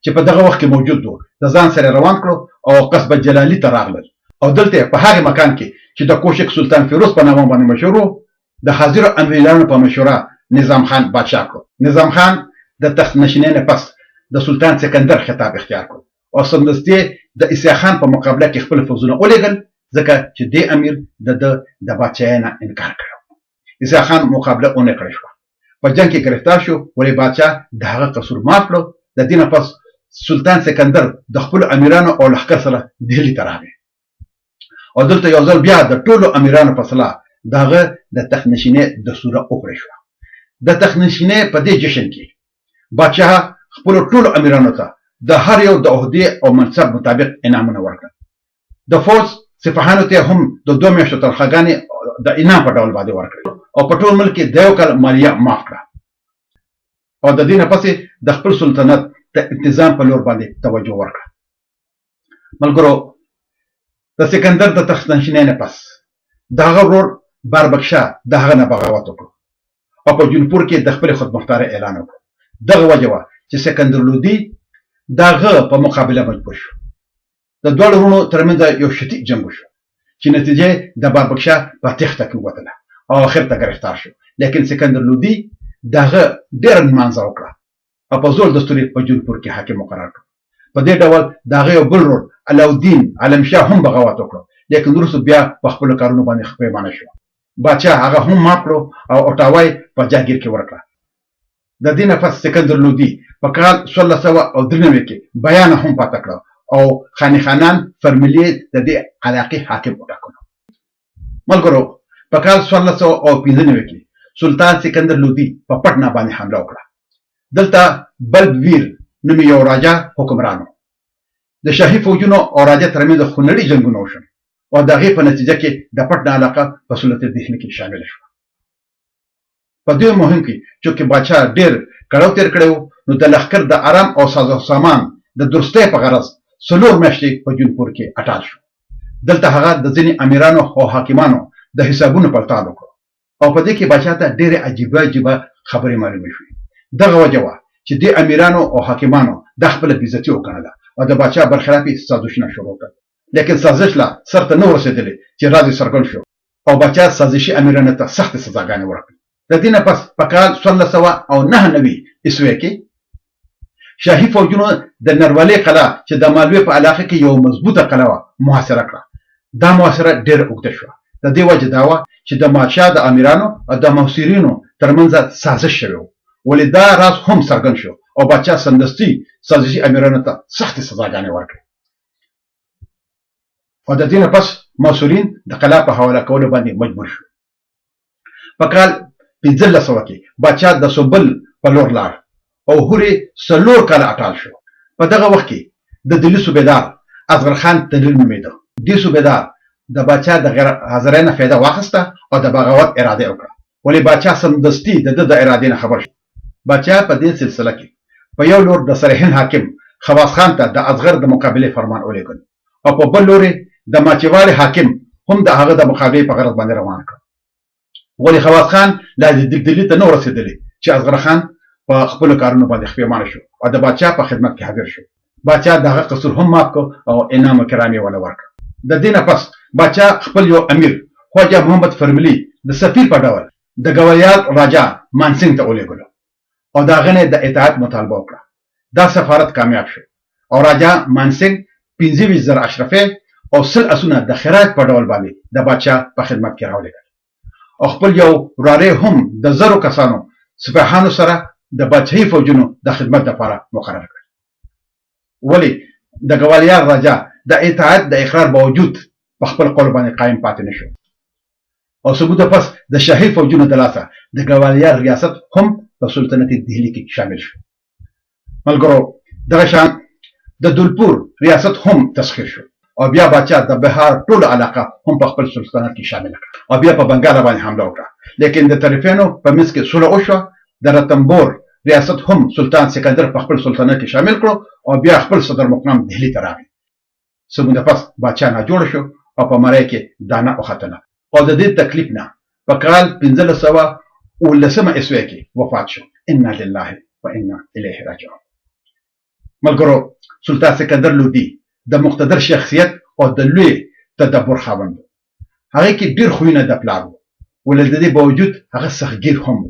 چې په دغه وخت کې موجود و، د ځان سره روان کړو او قصبه جلالي ته راغلل او دلته یې په هغې مکان کې چې د کوشک سلطان فیروز په نامه باندې مشهور و، د حاضرو امیرانو په مشوره نظام خان بادشاه کړو. نظام خان د تخت نشینۍ نه پس د سلطان سکندر خطاب اختیار کړو او سمدستي یې د عیسی خان په مقابله کې خپل فوځونه ولیږل، ځکه چې دې امیر د ده د بادشاهۍ نه انکار کړی و. عیسی خان مقابله ونه کړی شوه، په جنګ کې ګرفتار شو، ولې بادشاه د هغه قصور معاف کړو. د دې نه پس سلطان سکندر د خپلو امیرانو او لښکر سره دهلي ته راغی او دلته یو ځل بیا د ټولو امیرانو په سلا د هغه د تخت نشینۍ دستوره وکړی شوه. د تخت نشینۍ په دې جشن کې بادشاه خپلو ټولو امیرانو ته د هر یو د عهدې او منصب مطابق انعامونه ورکړل. د فوځ سپاهانو ته هم د دوه میاشتو تنخواګانې د انعام په ډول باندې ورکړې او په ټول ملک کې د یو کال مالیه معاف کړه او د دې نه پس د خپل سلطنت د انتظام په لور باندې توجه ورکړه. ملګرو، د سکندر د تخت نشینۍ نه پس د هغه ورور باربک شاه د هغه نه بغاوت وکړو او په جونپور کې د خپلې خودمختارۍ اعلان وکړو. دغه وجه وه چې سکندر لودي د هغه په مقابله مجبور شو. د دواړو وروڼو ترمنځ یو شدید جنګ وشو چې نتیجه یې د باربک شاه په تېښته کې ووتله او اخر ته ګرفتار شو، لیکن سکندر لودي د هغه ډېره نمانځه وکړه او په زور دستور یې په جونپور کې حاکم مقرر کړ. په دې ډول د هغه یو بل ورور علاوالدین عالم شاه هم بغاوت وکړو، لیکن وروسته بیا په خپلو کارونو باندې پښېمانه شو. بادشاه هغه هم معاف کړو او اوټاوا یې په جاګیر کې ورکړه. د دې نه پس سکندر لودي په کال 1493 کې بیانه هم پاته کړه او خان خانان فرملي د دې علاقې حاکم وټاکلو. ملګرو، په کال 1495 کې سلطان سکندر لودي په پټنه باندې حمله وکړه. دلته بلب ویر نومې یو راجا حکمران و. د شاهي فوجونو او راجا ترمنځ خونړي جنګونه وشول او د هغې په نتیجه کې د پټنه علاقه په سلطه دهلي کې شامله شوه. په دې مهم کې چونکې باچا ډېر کړاو تېر کړی و، نو د لښکر د ارام او ساز و سامان د درستۍ په غرض څلور میاشتې په جونپور کې اټال شو. دلته هغه د ځینې امیرانو او حاکمانو د حسابونو پړتال وکړو او په دې کې باچا ته ډېرې عجیبه عجیبه خبرې معلومې شوې. دغه وجه وه چې دې امیرانو او حاکمانو دا خپله بېعزتي وګڼله او د باچا برخلاف یې سازشونه شروع کړل. لیکن سازش لا سر ته نه و رسېدلی چې راز یې څرګند شو. او باچا سازشي امیرانو ته سختې سزاګانې ورکړې. د دې نه پس په کال 1499 عیسوي کې شاهي فوجونو د نرولې قلعه چې د مالوې په علاقه کې یوه مضبوطه قلعه وه محاصره کړه. دا محاصره ډېره اوږده شوه. د دې وجه دا وه چې د بادشاه د امیرانو او د محاصرینو ترمنځ سازش شوی و، ولې دا راز هم څرګند شو او بادشاه سمدستي سازشي امیرانو ته سختې سزاګانې ورکړې او د دې نه پس محاصرین د قلعه په حواله کولو باندې مجبور شو. په کال 1500 کې بادشاه د سوبل په لور لاړ او هورې 4 کاله اټال شو. په دغه وخت کې د دلي صوبېدار اصغر خان تنري نومېده. دې صوبېدار د باچا د غیر حاضرۍ نه فایده واخیسته او د بغاوت اراده یې وکړه، ولې باچا سمدستي د ده د ارادې نه خبر شو. باچا په دې سلسله کې په یو لور د سرهند حاکم خواص خان ته د اصغر د مقابلې فرمان ولېږلو او په بل لور یې د ماچېواړې حاکم هم د هغه د مقابلې په غرض باندې روان کړ. ولې خواص خان لا دلي ته نه و رسېدلی چې اصغر خان په خپلو کارونو باندې پښېمانه شو او د باچا په خدمت کې حاضر شو. باچا د هغه قصور هم معاف کړ او انعام و کرام یې وله ورکړ. د دې نه پس باچا خپل یو امیر خواجه محمد فرملي د سفیر په ډول د ګوالیار راجا مانسینګ ته ولېږلو او د هغه نه یې د اطاعت مطالبه وکړه. دا سفارت کامیاب شو او راجا مانسینګ 25,000 اشرفې او 100 اسونه د خراج په ډول باندې د باچا په خدمت کې راولېږل او خپل یو وراره هم د 1000 کسانو سپاهانو سره د باچهي فوجونو د خدمت لپاره مقرر کړ. ولې د ګوالیار راجا د اطاعت د اقرار باوجود په خپل قول باندې قایم پاتې نه شو او څه موده پس د شاهي فوجونو د لاسه د ګوالیار ریاست هم په سلطنت دهلي کې شامل شو. ملګرو دغه شان د دولپور ریاست هم تسخیر شو او بیا باچا د بهار ټوله علاقه هم په خپل سلطنت کې شامله کړه او بیا په بنګاله باندې حمله وکړه، لیکن د طرفینو په منځ کې سوله وشوه. د رتنبور ریاست هم سلطان سکندر په خپل سلطنت کې شامل کړو او بیا خپل صدر مقام دهلي ته راغی. څه موده پس باچا ناجوړ شو او په مرۍ کې دانه وختله او د دې تکلیف نه په کال 1517 عیسوي کې وفات شو. انا لله و انا الیه راجعون. ملګرو سلطان سکندر لودي د مقتدر شخصیت او د لوی تدبر خاوند و. هغې کې ډېر خویونه د پلار وو، ولې د دې باوجود هغه سختګیر هم و.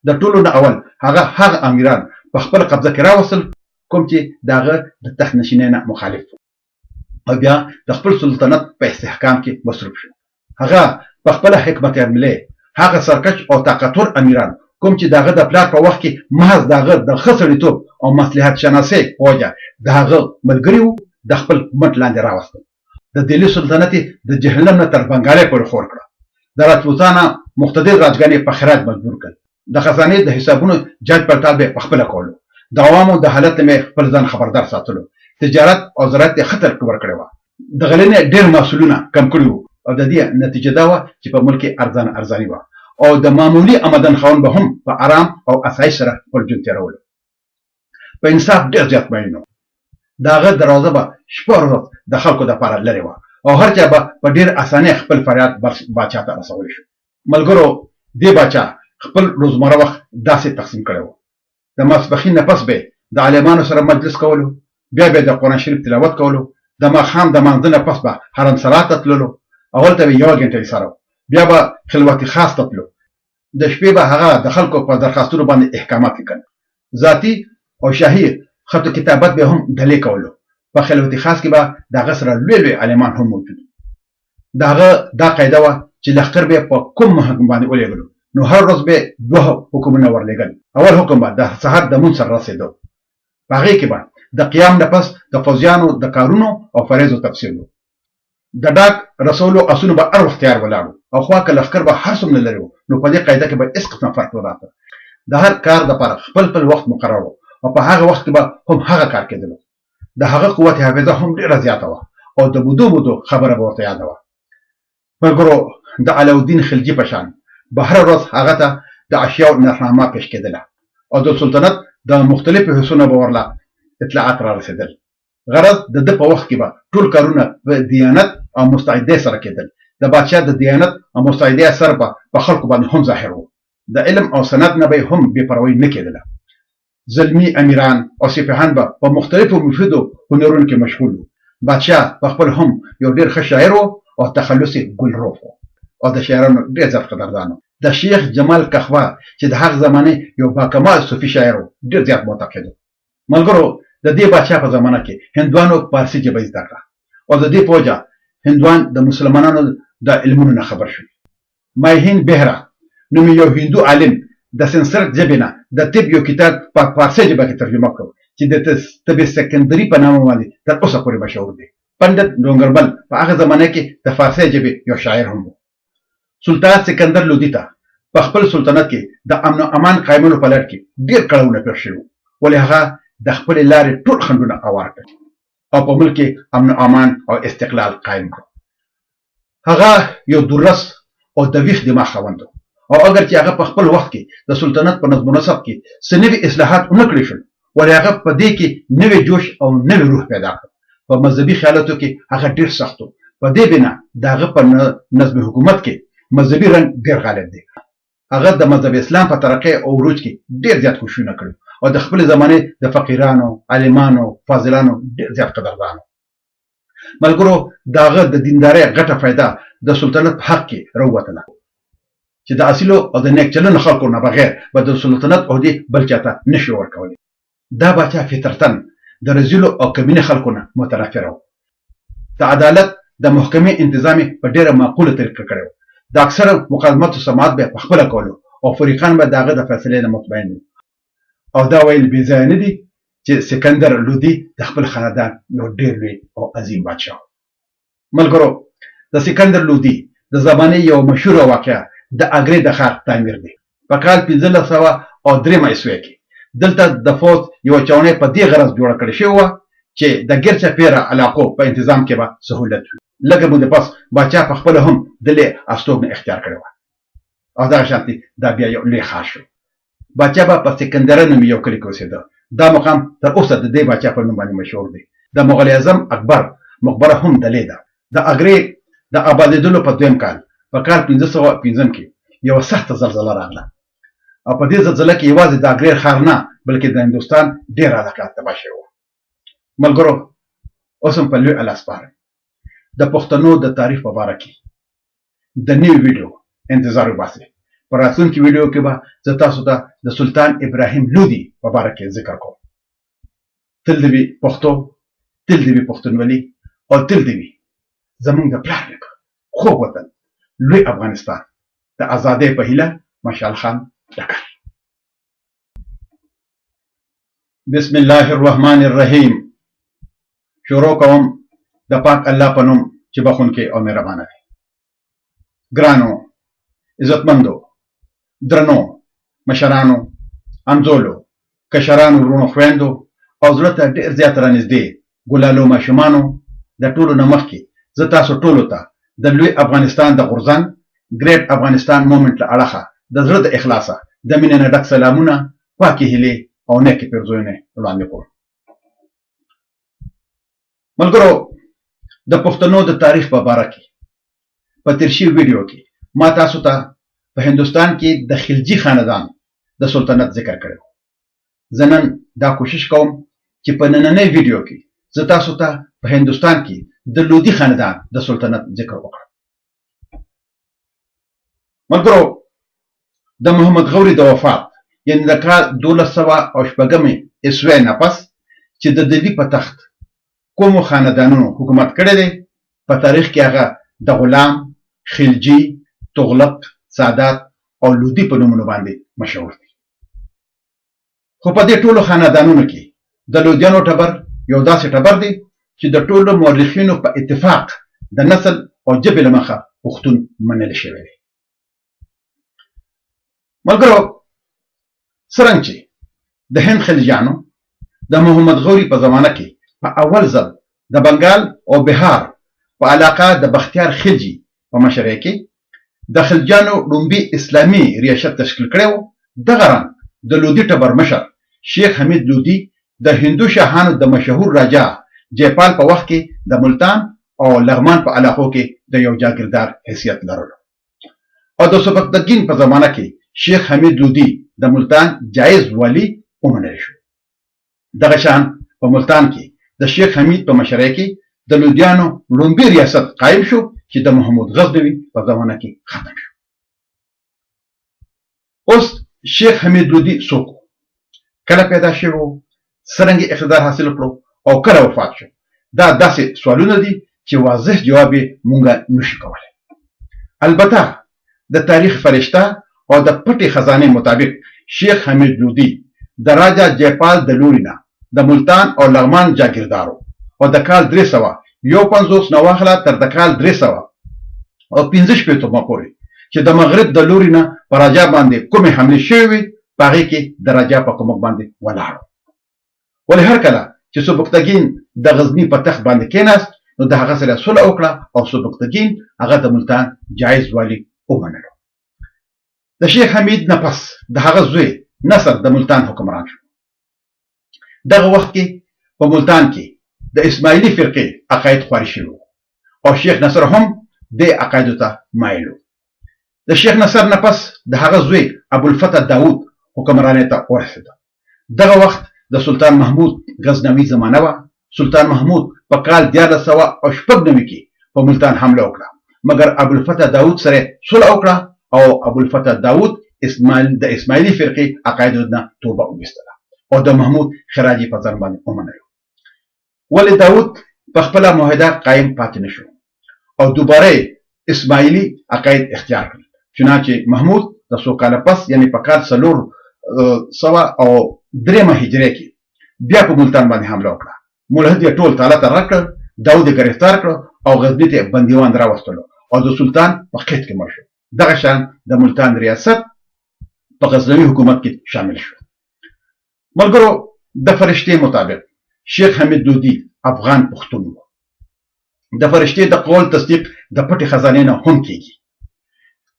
د ټولو نه اول هغه هغه امیران په خپل قبضه کې راوستل کوم چې د هغه د تخت نشینۍ نه مخالف وو او بیا د خپل سلطنت په استحکام کې مصروف شو. هغه په خپله حکمت عملي هغه سرکش او طاقتور امیران کوم چې د هغه د پلار په وخت کې محض د هغه د ښه سړیتوب او مصلحت شناسۍ په وجه د هغه ملګري وو، د خپل مټ لاندې راوستل. د دهلي سلطنت یې د جهلم نه تر بنګالۍ پورې خور کړه. د راجپوتانه مقتدر راجګان یې په خراج مجبور کړل. د خزانې د حسابونو جاج پړتال به یې پخپله کولو. د عوامو د حالت نه یې خپل ځان خبردار ساتلو. تجارت او زراعت یې ښه ترقي ورکړې وه. د غلې نه یې ډېر محصولونه کم کړي وو او د دې نتیجه دا وه چې په ملک کې ارزانه ارزاني وه او د معمولي آمدن خاوند به هم په ارام او اسایش سره خپل ژوند تېرولو. په انصاف ډېر زیات مین و. د هغه دروازه به شپه ورځ د خلکو دپاره لرې وه او هر چا به په ډېر اسانۍ خپل فریاد باچا ته رسولی شو. ملګرو دې باچا خپل روزمره وخت داسې تقسیم کړی و. د ماسپښین نه پس به د عالمانو سره مجلس کولو، بیا به د قرآن شریف تلاوت کولو، د ماښام د مانځه نه پس به حرم سرا ته تللو او هلته به یوه ګنټه ایساره، بیا به خلوت خاص ته تلو. د شپې به هغه د خلکو په درخواستونو باندې احکامات لیکل. ذاتي او شاهي خط و کتابت به هم ډلې کولو. په خلوت خاص کې به د هغه سره لوی لوی عالمان هم موجود وو. د هغه دا قاعده وه چې لښکر به په کوم حکم باندې ولېږلو نو هر ورځ به دوه حکمونه ورلېږل. اول حکم به د سهار د مونځ سره رسېدو، په هغې کې به د قیام نه پس د فوځیانو د کارونو او فریضو تفصیل و. د ډاک رسولو اسونه به هر وخت تیار ولاړ وو او خوا که لښکر به هر څومره لرې وو نو په دې قاعده کې به هېڅ قسمه فرق نه راته. د هر کار دپاره خپل خپل وخت مقرر و او په هغه وخت کې به هم هغه کار کېدلو. د هغه قوت حافظه هم ډېره زیاته وه او د مودو مودو خبره به ورته یاده وه. ملګرو د علاوالدین خلجي په شان به هره ورځ هغه ته د اشیاو نرخنامه پیش کېدله او د سلطنت د مختلفو حصو نه به ورله اطلاعات را رسېدل. غرض د ده په وخت کې به ټول کارونه په دیانت او مستعدۍ سره کېدل. د بادشاه د دیانت او مستعدۍ اثر به په خلکو باندې هم ظاهر و. د علم او سند نه به یې هم بې پروایي نه کېدله. زلمي امیران او سپاهان به په مختلفو مفیدو هنرونو کې مشغول وو. بادشاه په خپل هم یو ډېر ښه شاعر و او تخلص یې ګلروف و. او د شاعرانو ډېر زیات قدردان و. د شیخ جمال کخوا چې د هغه زمانې یو باکمال صوفي شاعر و، ډېر زیات معتقد و. ملګرو، د دې باچا په زمانه کې هندوانو پارسي ژبه زده کړه او د دې په وجه هندوان د مسلمانانو د علمونو نه خبر شول. مایهین بهرا نومې یو هندو عالم د سنسکرت ژبې نه د طب یو کتاب په پارسي ژبه کې ترجمه کړو چې د طب سکندري په نامه باندې تر اوسه پورې مشهور دی. پندت ډونګرمل په هغه زمانه کې د فارسي ژبې یو شاعر هم و. سلطان سکندر لودي ته په خپل سلطنت کې د امن او امان قایمولو په لړ کې ډېر کړاوونه پېښ شوي وو، ولې هغه د خپلې لارې ټول خنډونه اوار کړل او په ملک کې امن او امان او استقلال قایم کړو. هغه یو دورس او د ویښ دماغ خاوند و او اګر چې هغه په خپل وخت کې د سلطنت په نظم و نسق کې څه نوي اصلاحات ونه کړی شول، ولې هغه په دې کې نوی جوش او نوی روح پیدا کړ. په مذهبي خیالاتو کې هغه ډېر سخت و، په دې بنا د هغه په نظم حکومت کې مذهبي رنګ ډېر غالب دی. هغه د مذهب اسلام په ترقۍ او عروج کې ډېر زیات کوښښونه کړي او د خپلې زمانې د فقیرانو، عالمانو، فاضلانو ډېر زیات قدردان و. ملګرو، د هغه د دیندارۍ غټه فایده د سلطنت په حق کې راووتله چې د اصیلو او د نیک چلنو خلکو نه بغیر به د سلطنت عهدې بل چاته نه شي ورکولی. دا باچا فطرتاً د رذیلو او کمینه خلکو نه متنفره و. د عدالت د محکمې انتظام یې په ډېره معقوله طریقه کړی و. د اکثره مقدماتو سماعت به یې پخپله کولو او فریقان به د هغه د فیصلې نه مطمئن وو. او دا ویل بې ځایه نه دي چې سکندر لودي د خپل خاندان یو ډېر لوی او عظیم بادشاه و. ملګرو، د سکندر لودي د زمانې یوه مشهوره واقعه د اګرې د ښار تعمیر دی. په کال 1503 عیسوی کې دلته د فوځ یوه چاوڼۍ په دې غرض جوړه کړې شوې وه چې د ګرچاپېره علاقو په انتظام کې به سهولت وي. لږه موده پس باچا په خپله هم دلې استوګنه اختیار کړې وه او دغه شانتې دا بیا یو لوی ښار شو. باچا به په سکندره نومې یو کلي کې اوسېده. دا مقام تر اوسه د دې باچا په نوم باندې مشهور دی. د مغل اعظم اکبر مقبره هم دلې ده. د اګرې د آبادېدلو په دویم کال، په کال 505 کې یوه سخته زلزله راغله او په دې زلزله کې یوازې د اګرې ښار نه بلکې د هندوستان ډېره علاقه تباه شوې وه. ملګرو، اوس هم په لوی الله سپارم د پښتنو د تاریخ په باره کې د نوې ویډیو انتظار وباسئ. په راتلونکي ویډیو کې به زه تاسو ته د سلطان ابراهیم لودي په باره کې ذکر کوم. تل دې وي پښتو، تل دې وي پښتونولي او تل دې وي زمونږ د پلار نیکه خوږ وطن لوی افغانستان د ازادۍ په هیله. مشال خان ډکر. بسم الله الرحمن الرحیم. شروع کوم د پاک الله په نوم چې بخښونکی او مهربانه دی. ګرانو، عزتمندو، درنو مشرانو، همزولو، کشرانو، وروڼو، خویندو او زړه ته ډېر زیات رانږدې ګلالو ماشومانو، د ټولو نه مخکې زه تاسو ټولو ته د لوی افغانستان د غورځنګ ګریټ افغانستان مومنټ له اړخه د زړه د اخلاصه د مینې نه ډک سلامونه، پاکې هیلې او نیکې پیرزوینې وړاندې کوم. ملګرو، د پښتنو د تاریخ په باره کې په تیر شوي ویډیو کې ما تاسو ته په هندوستان کې د خلجي خاندان د سلطنت ذکر کړی و. زه نن دا کوشش کوم چې په نننۍ ویډیو کې زه تاسو ته په هندوستان کې د لودي خاندان د سلطنت ذکر وکړم. ملګرو، د محمد غوري د وفات یعنی د کال 1206 عیسوی نه پس چې د دلي په تخت کومو خاندانونو حکومت کړی دی، په تاریخ کې هغه د غلام، خلجي، تغلق، سادات او لودي په نومونو باندې مشهور دي. خو په دې ټولو خاندانونو کې د لودیانو ټبر یو داسې ټبر دی چې د ټولو مورخینو په اتفاق د نسل او ژبې له مخه پښتون منل شوی دی. ملګرو، څرنګه چې د هند خلجیانو د محمد غوري په زمانه کې په اول ځل د بنګال او بهار په علاقه د بختیار خلجي په مشرۍ کې د خلجیانو ړومبي اسلامي ریاست تشکیل کړی و، دغه رنګ د لودي ټبر مشر شیخ حمید لودي د هندو شاهانو د مشهور راجا جیپال په وخت کې د ملتان او لغمان په علاقو کې د یو جاګیردار حیثیت لرلو او د سبکتګین په زمانه کې شیخ حمید لودي د ملتان جایز والي ومنل شو. دغه شان په ملتان کې د شیخ حمید په مشرۍ کې د لودیانو ړومبی ریاست قایم شو چې د محمود غزنوي په زمانه کې ختم شو. اوس شیخ حمید لودي څوک، کله پیدا شوی و، څرنګه اقتدار حاصل کړو او کله وفات شو؟ دا داسې سوالونه دي چې واضح جواب یې مونږ نشو کولی. البته د تاریخ فرشته او د پټې خزانې مطابق شیخ حمید لودي د راجا جیپال د لوري نه د ملتان او لغمان جاګیردار او د کال 351 نه واخله تر د کال 365 پورې چې د مغرب د لوري نه په راجا باندې کومې حملې شوې وې، په هغې کې د راجا په کومک باندې ولاړو. ولې هر کله چې سبکتګین د غزني په تخت باندې کېناست نو د هغه سره صلح وکړه او سبکتګین هغه د ملتان جایز والي ومنلو. د شیخ حمید نه پس د هغه زوی نصر د ملتان حکمران شو. دغه وخت کې په ملتان کې د اسماعیلي فرقې عقاید خواري شوي وو او شیخ نصر هم دې عقایدو ته مایل و. د شیخ نصر نه پس د هغه زوی ابوالفتح داود حکمرانۍ ته ورسېده. دغه وخت د سلطان محمود غزنوي زمانه وه. سلطان محمود په کال 1396 کې په ملتان حمله وکړه، مګر ابوالفتح داود سره صلح وکړه او ابوالفتح داود د اسماعیلي فرقې عقایدو نه توبه وویستله او د محمود خراج یې په ځان باندې ومنلو. ولې داود په خپله معاهده قایم پاتې نه شو او دوباره یې اسماعیلي عقاید اختیار کړل. چنانچه محمود د څو کاله پس، یعنی په کال 403 هجري کې بیا په ملتان باندې حمله وکړه. ملحد یې ټول تاله ته رد کړ، داود یې ګرفتار کړ او غزني ته یې بندیوان راوستلو او د سلطان په قید کې مړ شو. دغه شان د ملتان ریاست په غزنوي حکومت کې شامل شو. ملګرو، د فرشتې مطابق شیخ حمید لودي افغان پښتون و. د فرشتې د قول تصدیق د پټې خزانې نه هم کیږي.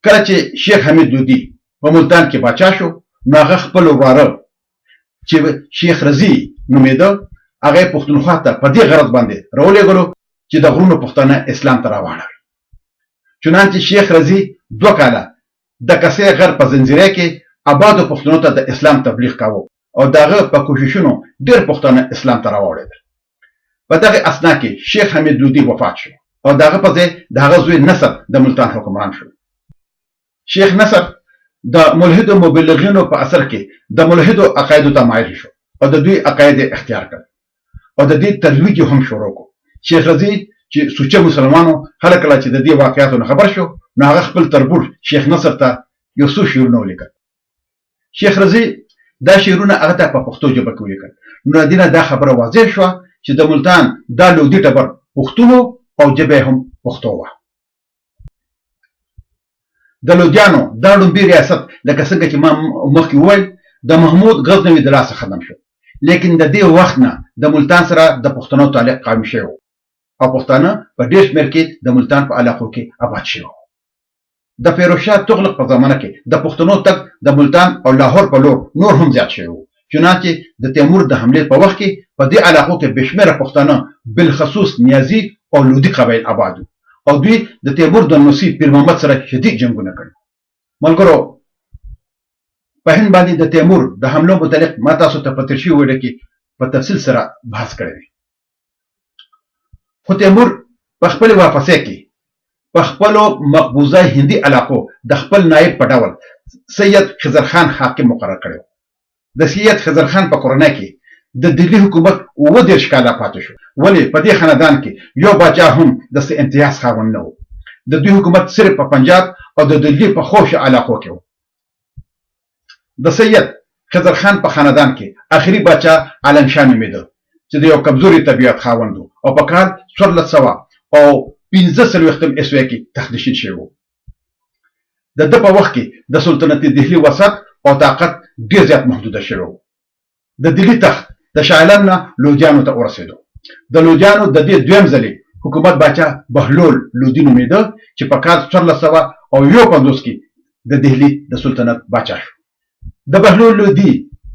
کله چې شیخ حمید لودي په ملتان کې باچا شو نو هغه خپل وراره چې شیخ رضی نومېده هغه یې پښتونخوا ته په دې غرض باندې راولېږلو چې د غرونو پښتانه اسلام ته راواړوي. چنانچه شیخ رضی 2 کاله د کسې غر په زنځیرې کې آبادو پښتنو ته د اسلام تبلیغ کاوه او د هغه په کوششونو ډېر پښتانه اسلام ته راواوړېدل. په دغې اثنا کې شیخ حمید لودي وفات شو او د هغه په ځای د هغه زوی نصر د ملتان حکمران شو. شیخ نصر د ملحدو مبلغینو په اثر کې د ملحدو عقایدو ته مایل شو او د دوی عقاید یې اختیار کړل او د دې ترویج یې هم شروع کړو. شیخ رضی چې سوچه مسلمانو هر کله چې د دې واقعاتو نه خبر شو نو هغه خپل تربور شیخ نصر ته یو څو شعرونه ولیکل. شیخ رضی دا شعرونه هغه ته په پښتو ژبه کې ولیکل. نو له دې نه دا خبره واضح شوه چې د ملتان دا لودي ټبر پښتون او ژبه یې هم پښتو وه. د لودیانو دا ړومبی ریاست لکه څنګه چې ما مخکې وویل د محمود غزنوي د لاسه ختم شو، لیکن د دې وخت نه د ملتان سره د پښتنو تعلق قایم شوی و او پښتانه په ډېر شمېر کې د ملتان په علاقو کې آباد شوي وو. د فیروز شاه تغلق په زمانه کې د پښتنو تګ د ملتان او لاهور په لور نور هم زیات شوی و، چنانچه د تیمور د حملې په وخت کې په دې علاقو کې بې شمېره پښتانه بالخصوص نیازي او لودي قبایل آباد وو او دوی د تیمور د نوسي پیر محمد سره شدید جنګونه کړي. ملګرو، په هند باندې د تیمور د حملو متعلق ما تاسو ته په تېر شوي ویډیو کې په تفصیل سره بحث کړی دی. خو تیمور په خپلې واپسۍ کې په خپلو مقبوضه هندي علاقو د خپل نایب په ډول سید خضر خان حاکم مقرر کړی و. د سید خضر خان په کورنۍ کې د دهلي حکومت 37 کاله پاتې شو، ولې په دې خاندان کې یو باچا هم د څه امتیاز خاوند نه و. د دوی حکومت صرف په پنجاب او د دهلي په خوشو علاقو کې و. د سید خضر خان په خاندان کې اخري باچا عالم شاه نومېده چې د یو کمزوري طبیعت خاوند و او په کال 1445 عیسوي کې تخت نشین شوی و. د ده په وخت کې د سلطنت دهلي وسعت او طاقت ډېر زیات محدوده شوی و. د دهلي تخت د شاه عالم نه لودیانو ته ورسېدو. د لودیانو د دې دویم ځلې حکومت باچا بهلول لودي نومېده چې په کال 1451 کې د دهلي د سلطنت باچا شو. د بهلول لودي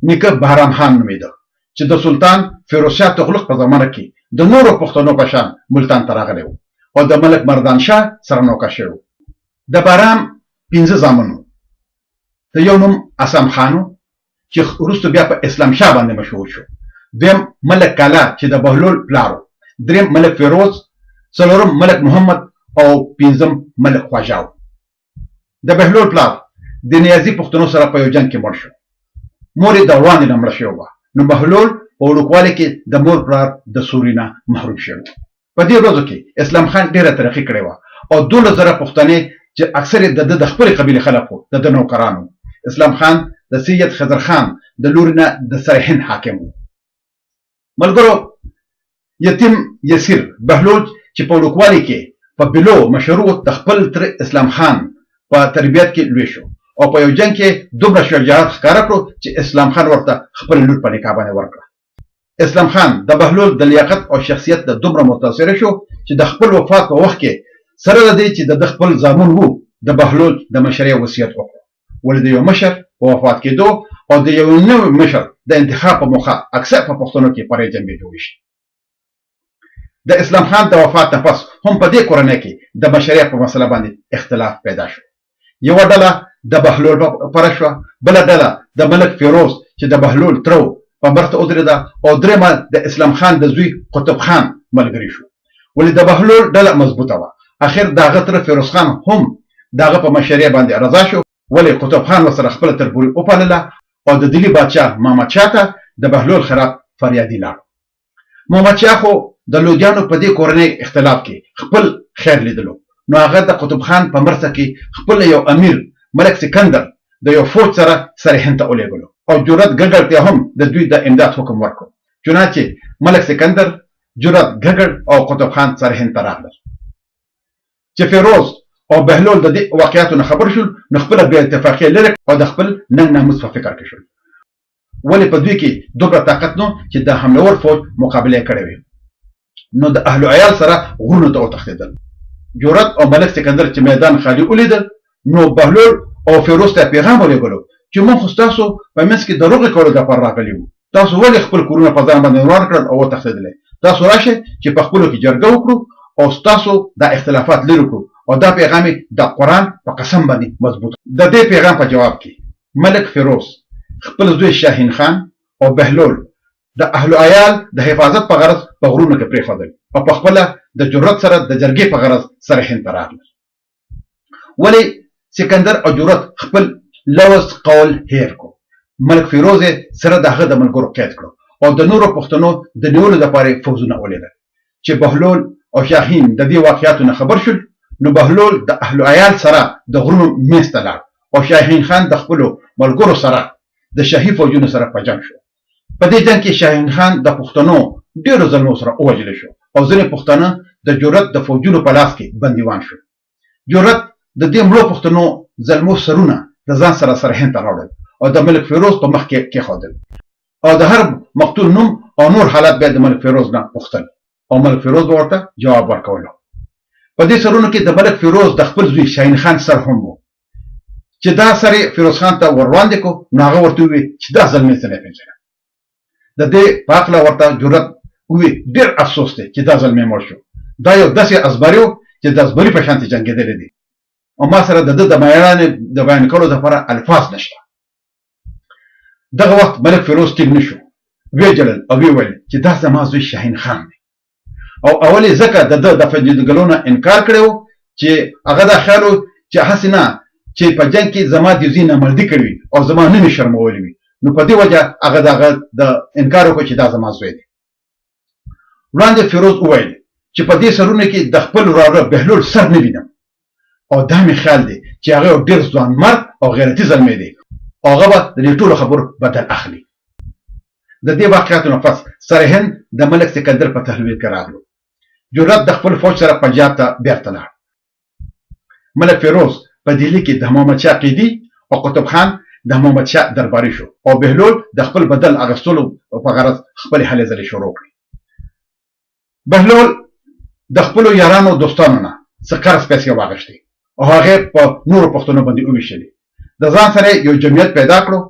نیکه بهرام خان نومېده چې د سلطان فیروز شاه تغلق په زمانه کې د نورو پښتنو په شان ملتان ته راغلی و او د ملک مردان شاه سره نوکر شوی و. د بهرام 5 زامن وو. د یو نوم اسام خان و چې وروسته بیا په اسلام شاه باندې مشهور شو، دویم ملک کالا چې د بهلول پلار و، دریم ملک فیروز، څلورم ملک محمد او پنځم ملک خواجه و. د بهلول پلار د نیازي پښتنو سره په یو جنګ کې مړ شو. مور یې د وړاندې نه مړه شوې وه، نو بهلول په وړوکوالي کې د مور پلار د سوري نه محروم شوی و. په دې ورځو کې اسلام خان ډېره ترقي کړې وه او 12,000 پښتنې چې اکثر یې د ده د خپلې قبیلې خلک وو، د ده نوکران وو. اسلام خان د سید خضر خان د لوري نه د سرهند حاکم و. ملګرو، یتیم یسیر بهلول چې په وړوکوالي کې په بلو مشهور و، د خپل تره اسلام خان په تربیت کې لوی شو او په یو جنګ کې دومره شجاعت ښکاره کړو چې اسلام خان ورته خپله لور په نکاح باندې ورکړه. اسلام خان د بهلول د لیاقت او شخصیت نه دومره متاثر شو چې د خپل وفات په وخت کې سره له دې چې د ده خپل زامن وو، د بهلول د مشرۍ وصیت وکړو. ولې د یو مشر په وفات کېدو او د یو نوي مشر د انتخاب په موخه اکثر په پښتنو کې پرې جنبې جوړې شي. د اسلام خان د وفات نه پس هم په دې کورنۍ کې د مشرۍ په مسله باندې اختلاف پیدا شو. یوه ډله د بهلول په پره شوه، بله ډله د ملک فیروز چې د بهلول تره و په مرسته ودرېده او درېیمه د اسلام خان د زوی قطب خان ملګري شو. ولې د بهلول ډله مضبوطه وه. اخر د هغه تره فیروز خان هم د هغه په مشرۍ باندې رضا شو، ولې قطب خان ورسره خپله تربوري وپالله او د دلي بادشاه محمد شاه ته د بهلول خلاف فریادي لاړ. محمد شاه خو د لودیانو په دې کورنۍ اختلاف کې خپل خیر لیدلو، نو هغه د قطب خان په مرسته کې خپل یو امیر ملک سکندر د یو فوج سره سرهند ته ولیږلو او جرأت ګګړ ته هم د دوی د امداد حکم ورکړو. چنانچه ملک سکندر، جرأت ګګړ او قطب خان سرهند ته راغلل. چې فیروز او بهلول د دې واقعاتو نه خبر شول، نو خپله بې اتفاقي لرې او د خپل ننګ ناموس په فکر کې شول. ولې په دوی کې دومره طاقت نو چې د حملور فوج مقابله یې کړې وي، نو د اهل عیال سره غرونو ته وتښتېدل. جرأت او ملک سکندر چې میدان خالي ولید، نو بهلول او فیروز ته پیغام ولېږلو چې موږ خو ستاسو په منځ کې د روغې کولو دپاره راغلي وو، تاسو ولې خپل کورونه په ځان باندې وران کړل او وتښتېدلئ؟ تاسو راشئ چې په خپلو کې جرګه وکړو او ستاسو دا اختلافات لرې کړو. او دا پیغام یې د قرآن په قسم باندې مضبوط. د دې پیغام په جواب کې ملک فیروز خپل زوی شاهین خان او بهلول د اهل عیال د حفاظت په غرض په غرونو کې پرېښودل او په خپله د جرأت سره د جرګې په غرض سره هند ته راغلل. ولې سکندر او جرأت خپل لوظ قول هېر کړو. ملک فیروز یې سره د هغه د ملګرو قید کړو او د نورو پښتنو د نیولو دپاره یې فوځونه ولېږل. چې بهلول او شاهین د دې واقعاتو نه خبر شول، نو بهلول د اهل عیال سره د غرونو منځ ته لاړ او شاهین خان د خپلو ملګرو سره د شاهي فوجونو سره په جنګ شو. په دې جنګ کې شاهین خان د پښتنو ډېرو زلمو سره ووژل شو او ځینې پښتانه د جرأت د فوجونو په لاس کې بندیوان شول. جرأت د دې مړو پښتنو زلمو سرونه د ځان سره سرهند ته راوړل او د ملک فیروز په مخ کې کېښودل او د هر مقتول نوم او نور حالات بیا د ملک فیروز نه پوښتل او ملک فیروز به ورته جواب ورکولو. په دې سرونو کې د ملک فیروز د خپل زوی شاهین خان سر هم و. چې دا سر یې فیروز خان ته ور وړاندې کړو، نو هغه ورته وویل چې دا زلمی زه نه پېژنم. د دې په هکله ورته جرأت وویل ډېر افسوس دی چې دا زلمی مړ شو، دا یو داسې ازبری و چې د ازبري په شانتې جنګېدلی دی او ما سره د ده د مېړانې د بیان کولو دپاره الفاظ نشته. دغه وخت ملک فیروز ټینګ نه شو، ویې ژړل او ویې ویل چې دا زما زوی شاهین خان دی. او اول یې ځکه د ده د فجیدګلو نه انکار کړی و چې هغه دا خیال و چې هسې نه چې په جنګ کې زما د زوی نامردي کړې وي او زما نوم یې شرمولی وي، نو په دې وجه هغه د هغه د انکار وکړ چې دا زما زوی دی. وړاندې فیروز وویل چې په دې سرونو کې د خپل وراره بهلول سر نه وینم او دا مې خیال دی چې هغه یو ډېر ځوانمرد او غیرتي زلمی دی او هغه به د دې ټولو خبرو بدل اخلي. د دې واقعاتو نه پس سرهند د ملک سکندر په تحویل کې راغلو. جرأت د خپل فوج سره پنجاب ته بیرته لاړ. ملک فیروز په دهلي کې د محمد شاه قیدي او قطب خان د محمد شاه درباري شو او بهلول د خپل بدل اخیستلو په غرض خپلې هلې ځلې شروع کړې. بهلول د خپلو یارانو دوستانو نه څه قرض پیسې واغشتې او هغې په نورو پښتنو باندې وویشلې. د ځان سره یو جمعیت پیدا کړو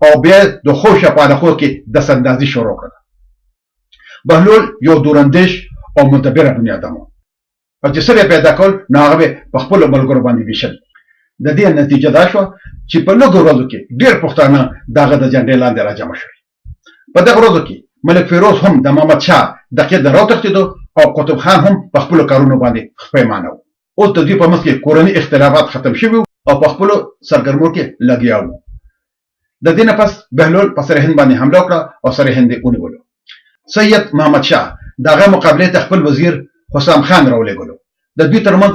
او بیا د خوشه په علاقو کې دستاندازي شروع کړه. بهلول یو دوراندیش او مدبره بنیادم و او چې څه به پیدا کول نو هغه به په خپلو ملګرو باندې ویشل. د دې نتیجه دا شوه چې په لږو ورځو کې ډېر پښتانه د هغه د جنډې لاندې راجمع شول. په دغه ورځو کې ملک فیروز هم د محمد شاه د قید نه راوتښتېدو او قطب خان هم په خپلو کارونو باندې پښیمانه و. اوس د دوی په منځ کې کورني اختلافات ختم شوي او په خپلو سرګرمو کې لګیا وو. د دې نه پس بهلول په سرهند باندې حمله وکړه او سرهند یې ونیولو. سید محمد شاه د هغه مقابلې ته خپل وزیر حسام خان راولېږلو. د دوی ترمنځ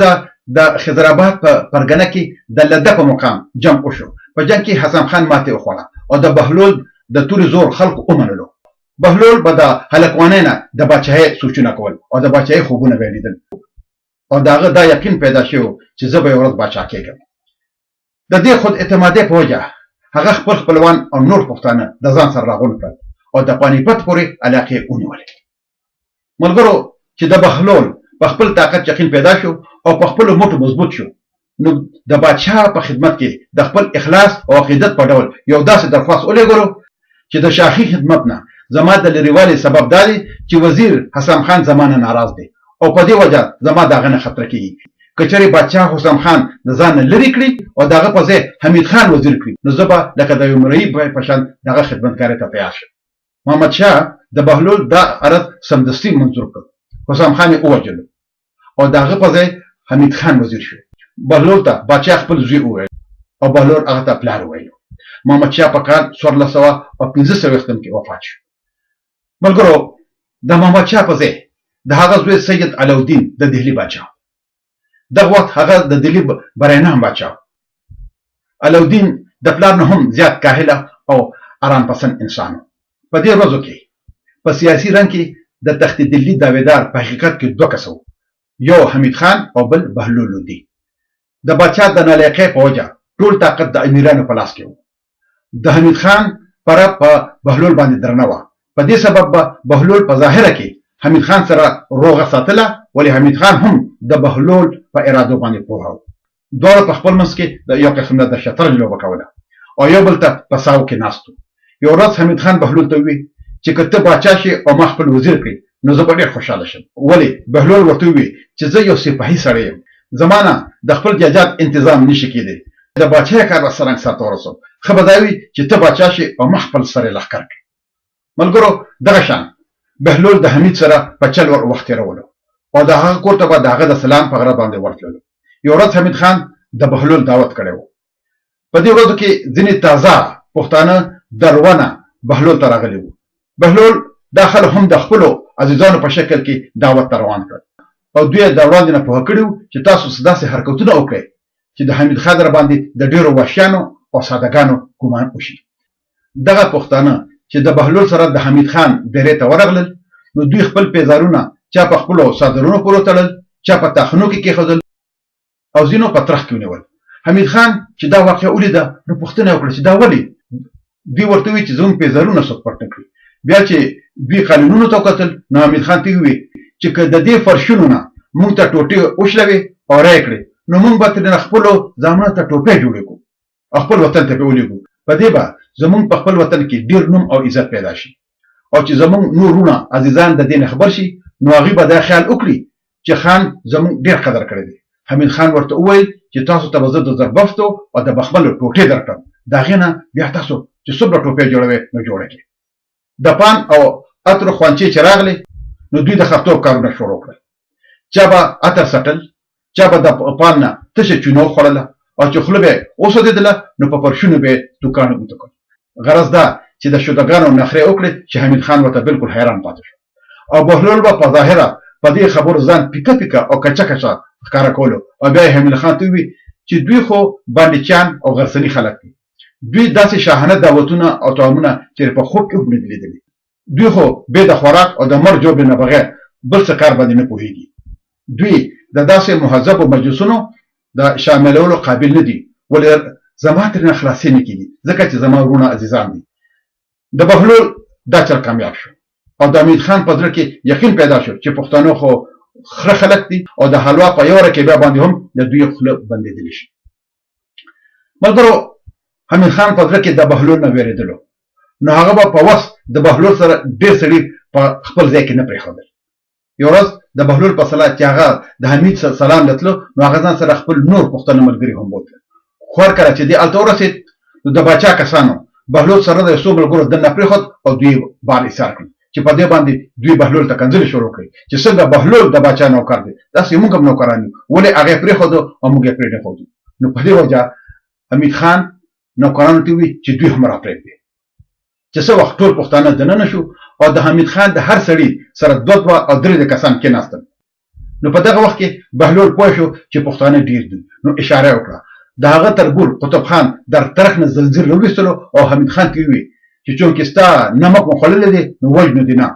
د خضرآباد په پرګنه کې د لده په مقام جنګ وشو. په جنګ کې حسام خان ماتې وخوړه او د بهلول د تورې زور خلکو ومنلو. بهلول به د هلکوانۍ نه د باچاهۍ سوچونه کول او د باچاهۍ خوبونه به یې لیدل او د هغه دا یقین پیدا شوی و چې زه به یوه ورځ باچا کېږم. د دې خود اعتمادۍ په وجه هغه خپل خپلوان او نور پښتانه د ځان سره راغونډ کړل او د پانیپت پورې علاقې ونیولې. ملګرو چې د بهلول په خپل طاقت یقین پیدا شو او په خپلو مټو مضبوط شو، نو د بادشاه په خدمت کې د خپل اخلاص او عقیدت په ډول یو داسې درخواست ولېږلو چې د شاهي خدمت نه زما د لرېوالي سبب دا دی چې وزیر حسام خان زما نه ناراض دی او په دې وجه زما د هغه نه خطره کېږي. که چېرې بادشاه حسام خان د ځان نه لرې کړي او د هغه په ځای حمید خان وزیر کړي، نو زه به لکه د یو مرئي په شان د هغه خدمتګارۍ ته تیار شم. محمد شاه د بهلول دا عرض سمدستي منظور کړ. حسام خان یې ووژلو او د هغه په ځای حمید خان وزیر شو. بهلول ته بادشاه خپل زوی وویل او بهلول هغه ته پلار وویلو. محمد شاه په کال 1445 کې وفات شو. ملګرو، د محمد شاه په ځای د هغه زوی سید علاؤالدین د دهلي بادشاه. دغه وخت هغه د دهلي برای نام بادشاه. علاؤالدین د پلار نه هم زیات کاهله او ارام پسند انسان و. په دې ورځو کې په سیاسي رنګ کې د تخت دهلي دعویدار په حقیقت کې دوه کسه وو، یو حمید خان او بل بهلول لودي. د بادشاه د نالایقۍ په وجه ټول طاقت د امیرانو په لاس کې و. د حمید خان پره په بهلول باندې درنه وه، په دې سبب به بهلول په ظاهره کې حمید خان سره روغه ساتله، ولې حمید خان هم د بهلول په ارادو باندې پوه و. دواړو په خپل منځ کې د یو قسم نه د شطرنج لوبه کوله او یو بل ته په ساو کې ناست وو. یو ورځ حمید خان بهلول ته ووی چې که ته باچا شې او ما خپل وزیر کړې نو زه به ډېر خوشحاله شم. ولې بهلول ورته ووی چې زه یو سپاهي سړی یم، زما نه د خپل جایداد انتظام نشي کېدی، د باچاهۍ کار به څرنګه سرته ورسوم؟ ښه به دا وي چې ته باچا شې او ما خپل سر لښکر کړې. ملګرو، دغه شان بهلول د حمید سره په چل ور وخت تېرولو او د هغه کور ته به د هغه د سلام په غرض باندې ورتللو. یو ورځ حمید خان د بهلول دعوت کړی و. په دې ورځو کې ځینې تازه پښتانه درونه بهلول ته راغلي وو. بهلول دا خلک هم د خپلو عزیزانو په شکل کې دعوت ته روان کړل او دوی یې د وړاندې نه پوه کړي وو چې تاسو څه داسې حرکتونه وکړئ چې د حمید خان در باندې د ډېرو وحشیانو او سادهګانو ګمان وشي. دغه پښتانه چې د بهلول سره د حمید خان دېرې ته ورغلل، نو دوی خپل پیزارونه چا په خپلو څادرونو پورې وتړل، چا په تاخنو کې کېښودل او ځینو په ترخ کې ونیول. حمید خان چې دا واقعه ولیده، نو پوښتنه یې وکړه چې دا ولې؟ دوی ورته وویل چې زموږ پیزارونه څوک پټ نه کړي. بیا چې دوی قالینونو ته وکتل، نو حمید خان ته یې وویل چې که د دې فرشونو نه موږ ته ټوټې وشلوې او رایې کړې، نو موږ به ترېنه خپلو زامنو ته ټوپۍ جوړې کړو او خپل وطن ته به ولېږو. په دې به زموږ په خپل وطن کې ډېر نوم او عزت پیدا شي او چې زموږ نور وروڼه عزیزان د دې نه خبر شي، نو هغوی به دا خیال وکړي چې خان زموږ ډېر قدر کړی دی. حمید خان ورته وویل چې تاسو ته به زه د زربفتو او د بخملو ټوټې درکړم، د هغې نه بیا تاسو چې څومره ټوپۍ جوړوئ نو جوړه کړئ. د پان او عطرو خوانچې چې راغلې، نو دوی د خرتوب کارونه شروع کړل. چا به عطر څټل، چا به د پان نه تشه چونه وخوړله او چې خوله به یې وسوځېدله نو په فرشونو به یې توکان وتوکل. غرض دا چې د شودګانو نخرې وکړې چې حمید خان ورته بالکل حیران پاتې شو او بهلول به په ظاهره په دې خبرو ځان پیکه پیکه او کچه کچه ښکاره کولو او بیا یې حمید خان ته وویل چې دوی خو بانډچیان او غرڅني خلک دي، دوی داسې شاهانه دعوتونه او طعامونه چېرې په خوب کې هم نه دي لیدلي. دوی خو بې د خوراک او د مرګ ژوبلې نه بغیر بل څه کار باندې نه پوهېږي. دوی د داسې مهذبو مجلسونو د شاملولو قابل نه دي، ولې زما ترېنه خلاصې نه کېږي، ځکه چې زما وروڼه عزیزان دي. د بهلول دا چل کامیاب شو او د امید خان په زړه کې یقین پیدا شو چې پښتانه خو خره خلک دي او د حلوا په یوه رکیبه باندې هم د دوی خوله بندېدلی شي. ملګرو، حمید خان په زړه کې د بهلول نه وېرېدلو، نو هغه به په وس د بهلول سره ډېر سړي په خپل ځای کې نه پرېښودل. یو ورځ د بهلول په سلا چې هغه د حمید سلام له تلو، نو هغه ځان سره خپل نور پښتنه ملګري هم بوتلل. خو هر کله چې دی هلته ورسېد، نو د باچا کسانو بهلول سره د یو څو ملګرو دننه پرېښود او دوی یې بار ایسار کړل. چې په دې باندې دوی بهلول ته کنځلې شروع کړې چې څنګه بهلول د باچا نوکر دی، داسې موږ هم نوکران یو، ولې هغه یې پرېښودو او موږ یې پرېنښودو. نو په دې وجه حمید خان نوکرانو ته وویل چې دوی هم راپرېږدي. چې څه وخت ټول پښتانه دننه شو او د حمید خان د هر سړي سره دوه دوه او درې درې کسان کېناستل، نو په دغه وخت کې بهلول پوه شو چې پښتانه ډېر دي، نو اشاره یې وکړه. د هغه تربور قطب خان در ترخ نه زنځیر راویستلو او حمید خان ته یې وویل چې چونکې ستا نمک مو خوړلی دی نو وژنو دې نه،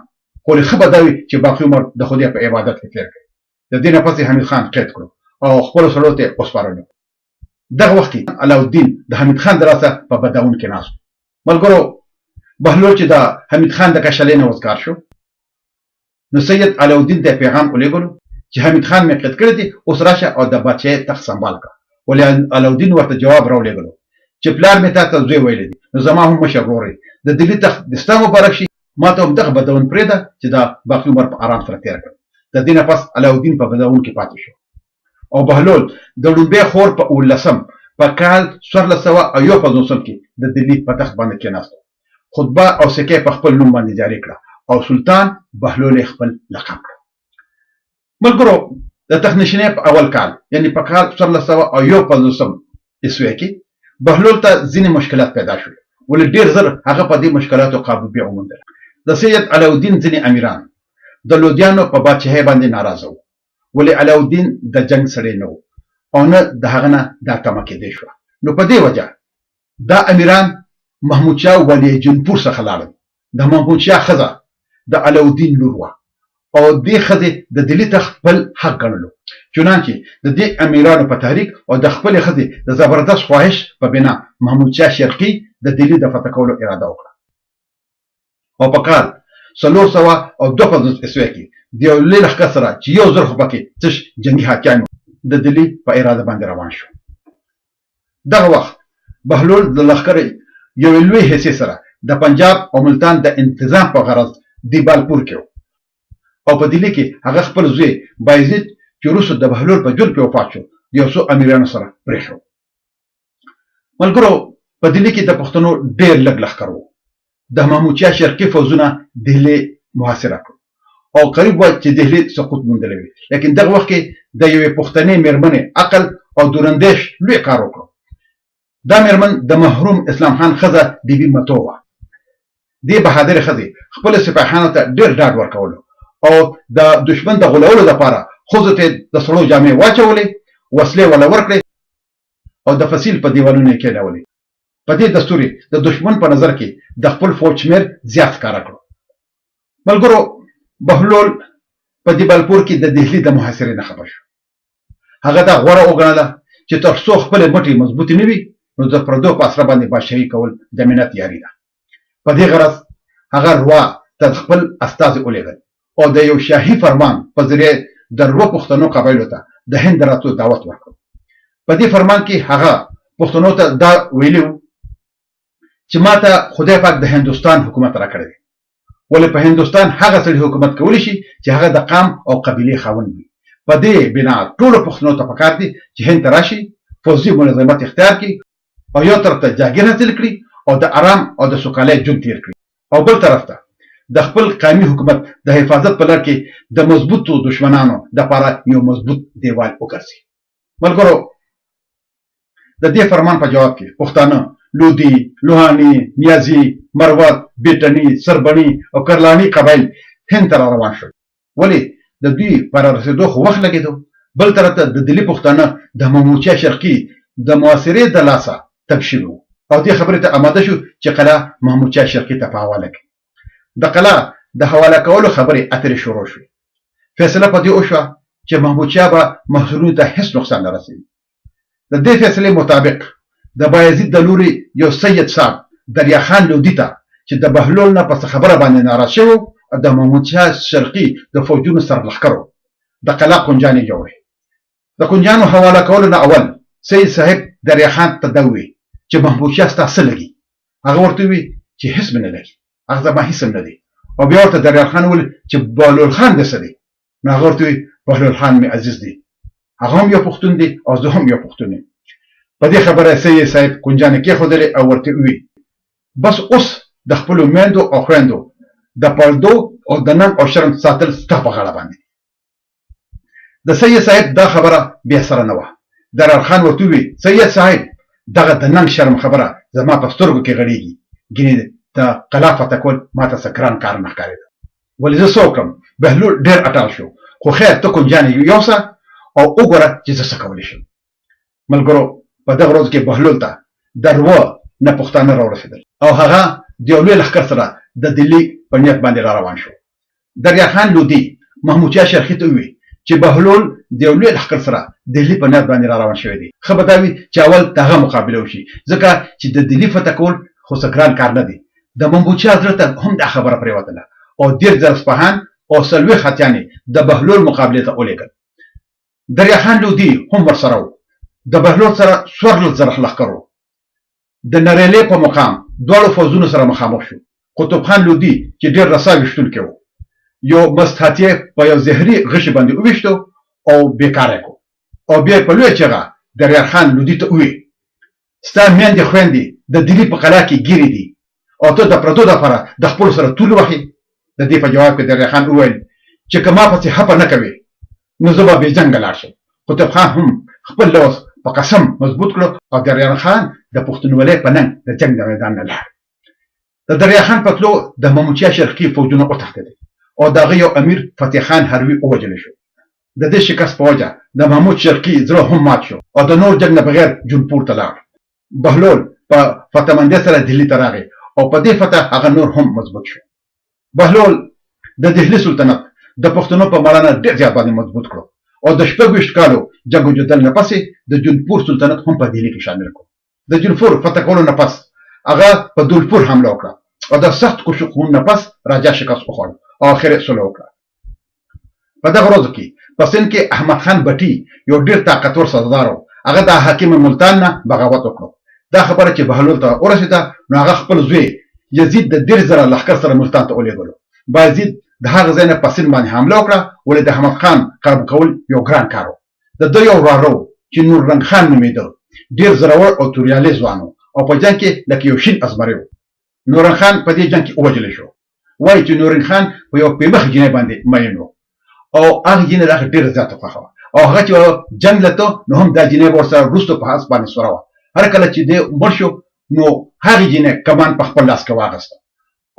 خو ښه به دا وي چې باقي عمر د خدای په عبادت کې تېر کړې. د دې نه پس یې حمید خان قید کړو او خپلو سړو ته یې وسپارلو. دغه وخت کې علاوالدین د حمید خان د لاسه په بداون کې ناست و. ملګرو، بهلول چې د حمید خان د کشالې نه وزګار شو، نو سید علاوالدین ته پیغام ولېږلو چې حمید خان مې قید کړی دی، اوس راشه او د بادشاهۍ تخت سنبال کړه. ولې علاوالدین ورته جواب راولېږلو چې پلار مې تا ته زوی ویلی دی، نو زما هم مشر ورور یې، د دلي تخت دې ستا مبارک شي، ما ته هم دغه بداون پرېږده چې دا باقي عمر په آرام سره تېر کړم. د دې نه پس علاوالدین په بداون کې پاتې شو او بهلول د ړومبۍ خور په 17 په کال 1451 کې د دلي په تخت باندې کېناستو. خطبه او سکه په خپل نوم باندې جاري کړه او سلطان بهلول یې خپل لقب کړ. ملګرو، د تخت نشینۍ په اول کال یعنی په کال 1451 عیسوي کې بهلول ته ځینې مشکلات پیدا شول، ولې ډېر زر هغه په دې مشکلاتو قابو بیا وموندله. د سید علاوالدین ځینې امیران د لودیانو په بادشاهۍ باندې ناراضه وو، ولې علاوالدین د جنګ سړی نه و او نه د هغه نه دا تمه کېدی شوه. نو په دې وجه دا امیران محمود شاه ولی جنپور څخه لاړل. د محمود شاه ښځه د علاوالدین لور وه او دې ښځې د دلي تخت خپل حق ګڼلو، چنانچه د دې امیرانو په تحریک او د خپلې ښځې د زبردست خواهش په بنا محمود شاه شرقي د دلي د فتح کولو اراده وکړه او په کال 452 عیسوي کې د یو لوی لښکر سره چې 1000 خو پکې تش جنګي هاتیان وو د دلي په اراده باندې روان شو. دغه وخت بهلول د لښکر یوې لوی حصې سره د پنجاب او ملتان د انتظام په غرض دیبالپور کې و او په دلي کې هغه خپل زوی بایزید چې وروسته د بهلول په ژوند کې وفات شو د یو څو امیرانو سره پرېښود. ملګرو، په دلي کې د پښتنو ډېر لږ لښکر و. د محمود شاه شرقي فوځونه دهلي محاصره کړو او قریب وه چې دهلي سقوط موندلی وي، لیکن دغه وخت کې د یوې پښتنې مېرمنې عقل او دوراندیش لوی کار وکړو. دا مېرمن د محروم اسلام خان ښځه بیبي متو وه. دې بهادرې ښځې خپلو سپاهیانو ته ډېر ډاډ ورکولو او د دښمن د غولولو لپاره ښځو ته د سړو جامې واچولې، وسلې وله ورکړې او د فصیل په دیوالونو یې کېنولې. په دې دستور یې د دښمن په نظر کې د خپل فوج شمېر زیات ښکاره کړو. ملګرو، بهلول په دیبالپور کې د دهلي د محاصرې نه خبر شو. هغه دا غوره وګڼله چې تر څو خپلې مټې مضبوطې نه وي نو د پردو په اسره باندې بادشاهي کول د منت یاري ده. په دې غرض هغه روا ته خپل استازي ولېږل او د یو شاهي فرمان په ذریعه د روه پښتنو قبایلو ته د هند د راتلو دعوت ورکړ. په دې فرمان کې هغه پښتنو ته دا ویلي وو چې ما ته خدای پاک د هندوستان حکومت راکړی دی، ولې په هندوستان هغه سړي حکومت کولی شي چې هغه د قام او قبیلې خاوند وي. په دې بنا ټولو پښتنو ته پکار دي چې هند ته راشي، فوځي ملازمت اختیار کړي او یو طرف ته جاګیر حاصل کړي او د ارام او د سوکالۍ ژوند تیر کړي او بل طرف ته د خپل قامي حکومت د حفاظت په لړ کې د مضبوطو دښمنانو دپاره یو مضبوط دیوال وګرځي. ملګرو، د دې فرمان په جواب کې پښتانه لودي، لوهاني، نیازي، مروت، بیټني، سربڼي او کرلاني قبایل هند ته را روان شول. ولې د دوی په را رسېدو خو وخت لګېدو. بل طرف ته د دلي پښتانه د محمود شاه شرقي د محاصرې د لاسه تنګ شوي وو او دې خبرې ته اماده شو چې قلعه محمود شاه شرقي ته په حواله کړي. د قلعه د حواله کولو خبرې اترې شروع شوې. فیصله په دې وشوه چې محمود شاه به محصولونو ته هیڅ نقصان نه رسوي. د دې فیصلې مطابق د بایزید د لوري یو سید صاحب دریا خان لودي ته چې د بهلول نه په څه خبره باندې ناراض شوی او د محمود شاه شرقي د فوجونو سرلښکر و، د قلا قنجانې جوړې. د قنجانو حواله کولو نه اول سید صاحب دریا خان ته دا ووی چې محمود شاه ستا څه لګي؟ هغه ورته ووی چې هیڅ مې نه لګي، هغه زما هیڅ هم نه دی. او بیا ورته دریا خان وویل چې بهلول خان دې څه دی؟ نو هغه ورته ووی بهلول خان مې عزیز دی، هغه هم یو پښتون دی او زه هم یو پښتون یم. په دې خبره سید صاحب کنجانې کېښودلې او ورته ووی بس اوس د خپلو میندو او خویندو د پردو او د ننګ او شرم ساتل ستا په غاړه باندې. د سید صاحب دا خبره بې سره نه وه. درار خان ورته ووی، سید صاحب دغه د ننګ شرم خبره زما په سترګو کې غړېږي، ګینې د قلا فتح کول ماته څه ګران کار نه ښکارېده. ولې زه څه وکړم؟ بهلول ډېر اټال شو، خو خیر ته کنجانې یوسه او وګوره چې زه څه کولی شم. ملګرو په دغه ورځ کې بهلول ته د روه نه پښتانه راورسېدل او هغه د یو لوی لښکر سره د دلي په نیت باندې را روان شو. دریا خان لودي محمود شاه شرقي ته ووی چې بهلول د یو لوی لښکر سره دهلي په نیت باندې را روان شوی دی، ښه به دا وي چې اول د هغه مقابله وشي، ځکه چې د دهلي فتح کول خو څه ګران کار نه دی. د محمود شاه زړه ته هم دا خبره پرېوتله او 30,000 سپاهان او 40 هاتیان یې د بهلول مقابلې ته ولېږل. دریا خان لودي هم ورسره و. د بهلول سره 14,000 لښکر و. د نریلې په مقام دواړو فوځونو سره مخامخ شو. قطب خان لودي چې ډېر رسا ویشتونکی و، یو مست هاتیه په یو زهري غشي باندې وویشتو او بېکاره یې کړو او بیا یې په لویه چغه دریار خان لودي ته ووی، ستا میندې خویندې د دلي په قلا کې ګیرې دي او ته د پردو دپاره د خپلو سره تول وهې؟ د دې په جواب کې دریا خان وویل چې که ما پسې هپه نه کوې نو زه به بې جنګه لاړ شم. قطب خان هم خپل لوز په قسم مضبوط کړو او دریا خان د پښتونولۍ په ننګ د جنګ د میدان نه لاړ. د دریا خان په تلو د محمودشاه شرقي فوجونه وتښتېدل او د هغه یو امیر فتح خان هروي ووژل شو. د دې شکست په وجه د محمود شرقي زړه هم مات شو او د نور جنګ نه بغیر جونپور ته لاړ. بهلول په فتح مندۍ سره دهلي ته راغی او په دې فتح هغه نور هم مضبوط شو. بهلول د دهلي سلطنت د پښتنو په مړانه ډېر زیات باندې مضبوط کړو او د 26 کالو جنګ و جدل نه پس یې د جونپور سلطنت هم په دهلي کې شامل کړو. د جونپور فتح کولو نه پس هغه په دولپور حمله وکړه او د سخت کوښښونو نه پس راجا شکست وخوړ او اخر یې سوله وکړه. په دغه ورځو کې په سند کې احمد خان بټي یو ډېر طاقتور سردار و. هغه د حاکم ملتان نه بغاوت وکړو. دا خبره چې بهلول ته ورسېده نو هغه خپل زوی یزید د 30,000 لښکر سره ملتان ته ولېږلو. بایزید د هغه ځای نه په سند باندې حمله وکړه، ولې د احمد خان قابو کول یو ګران کار و. د ده یو وراره و چې نور رنګ خان نومېده، ډېر زړور او توریالی ځوان و او په جنګ کې لکه یو شین ازمری و. نورنګ خان په دې جنګ کې ووژل شو. وایي چې نورنګ خان په یو پېمخ جینۍ باندې مین و او هغه جینۍ د هغه ډېره زیاته خوښه وه او هغه چې جنګ له ته نو هم دا جینۍ به ورسره وروسته په اس باندې سوره وه. هر کله چې دی مړ شو نو هغې جینۍ کمان په خپل لاس کې واخیسته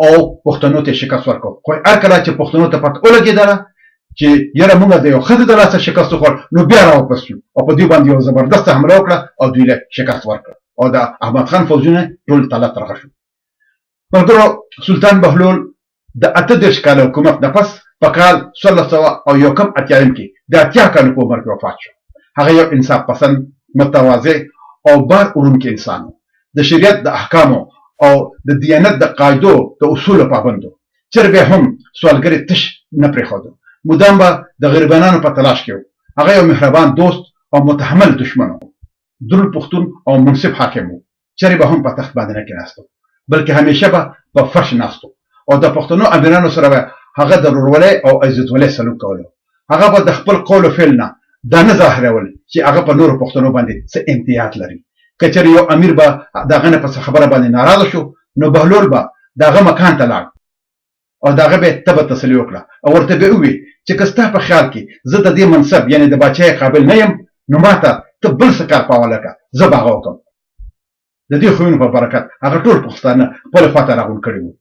او پښتنو ته شکست ورکړ. خو هر کله چې پښتنو ته پته ولګېدله چې یاره موږ د یو ښځې د لاسه شکست وخوړ نو بیا راواپس شو او په دوی باندې یو زبردسته حمله وکړه او دوی له شکست ورکړ او د احمد خان فوځونه ټول تله ترغه شو. ملګرو سلطان بهلول د 38 کاله حکومت نه پس په کال 1481 کې د 80 کالو په عمر کې وفات شو. هغه یو انصاف پسند، متواضع او بار وړونکی انسان و. د شریعت د احکامو او د دیانت د قاعدو د اصولو پابند و. چېرې به هم سوالګرې تش نه پرېښودو. مدام به د غریبانانو په تلاش کې و. هغه یو مهربان دوست او متحمل دښمن و. دروند پښتون او منصف حاکم و. چېرې به هم په تخت باندې نه کېناستو، بلکې همیشه به په فرش ناست و او د پښتنو امیرانو سره به هغه د ورورولۍ او عزتولۍ سلوک کولو. هغه به د خپل قول او فعل نه دا نه ظاهرول چې هغه په نورو پښتنو باندې څه امتیاز لري. که چېرې یو امیر به د هغه نه په څه خبره باندې ناراضه شو نو بهلول به د هغه مکان ته لاړ او د هغه به یې تبه تسلي وکړه او ورته به یې وویل چې که ستا په خیال کې زه د دې منصب یعنې د باچاهۍ قابل نه یم نو ماته ته بل څه کار په حواله کړه، زه به هغه وکړم. د دې خویونو په برکت هغه ټول پښتانه خپلې خوا ته راغونډ کړي وو.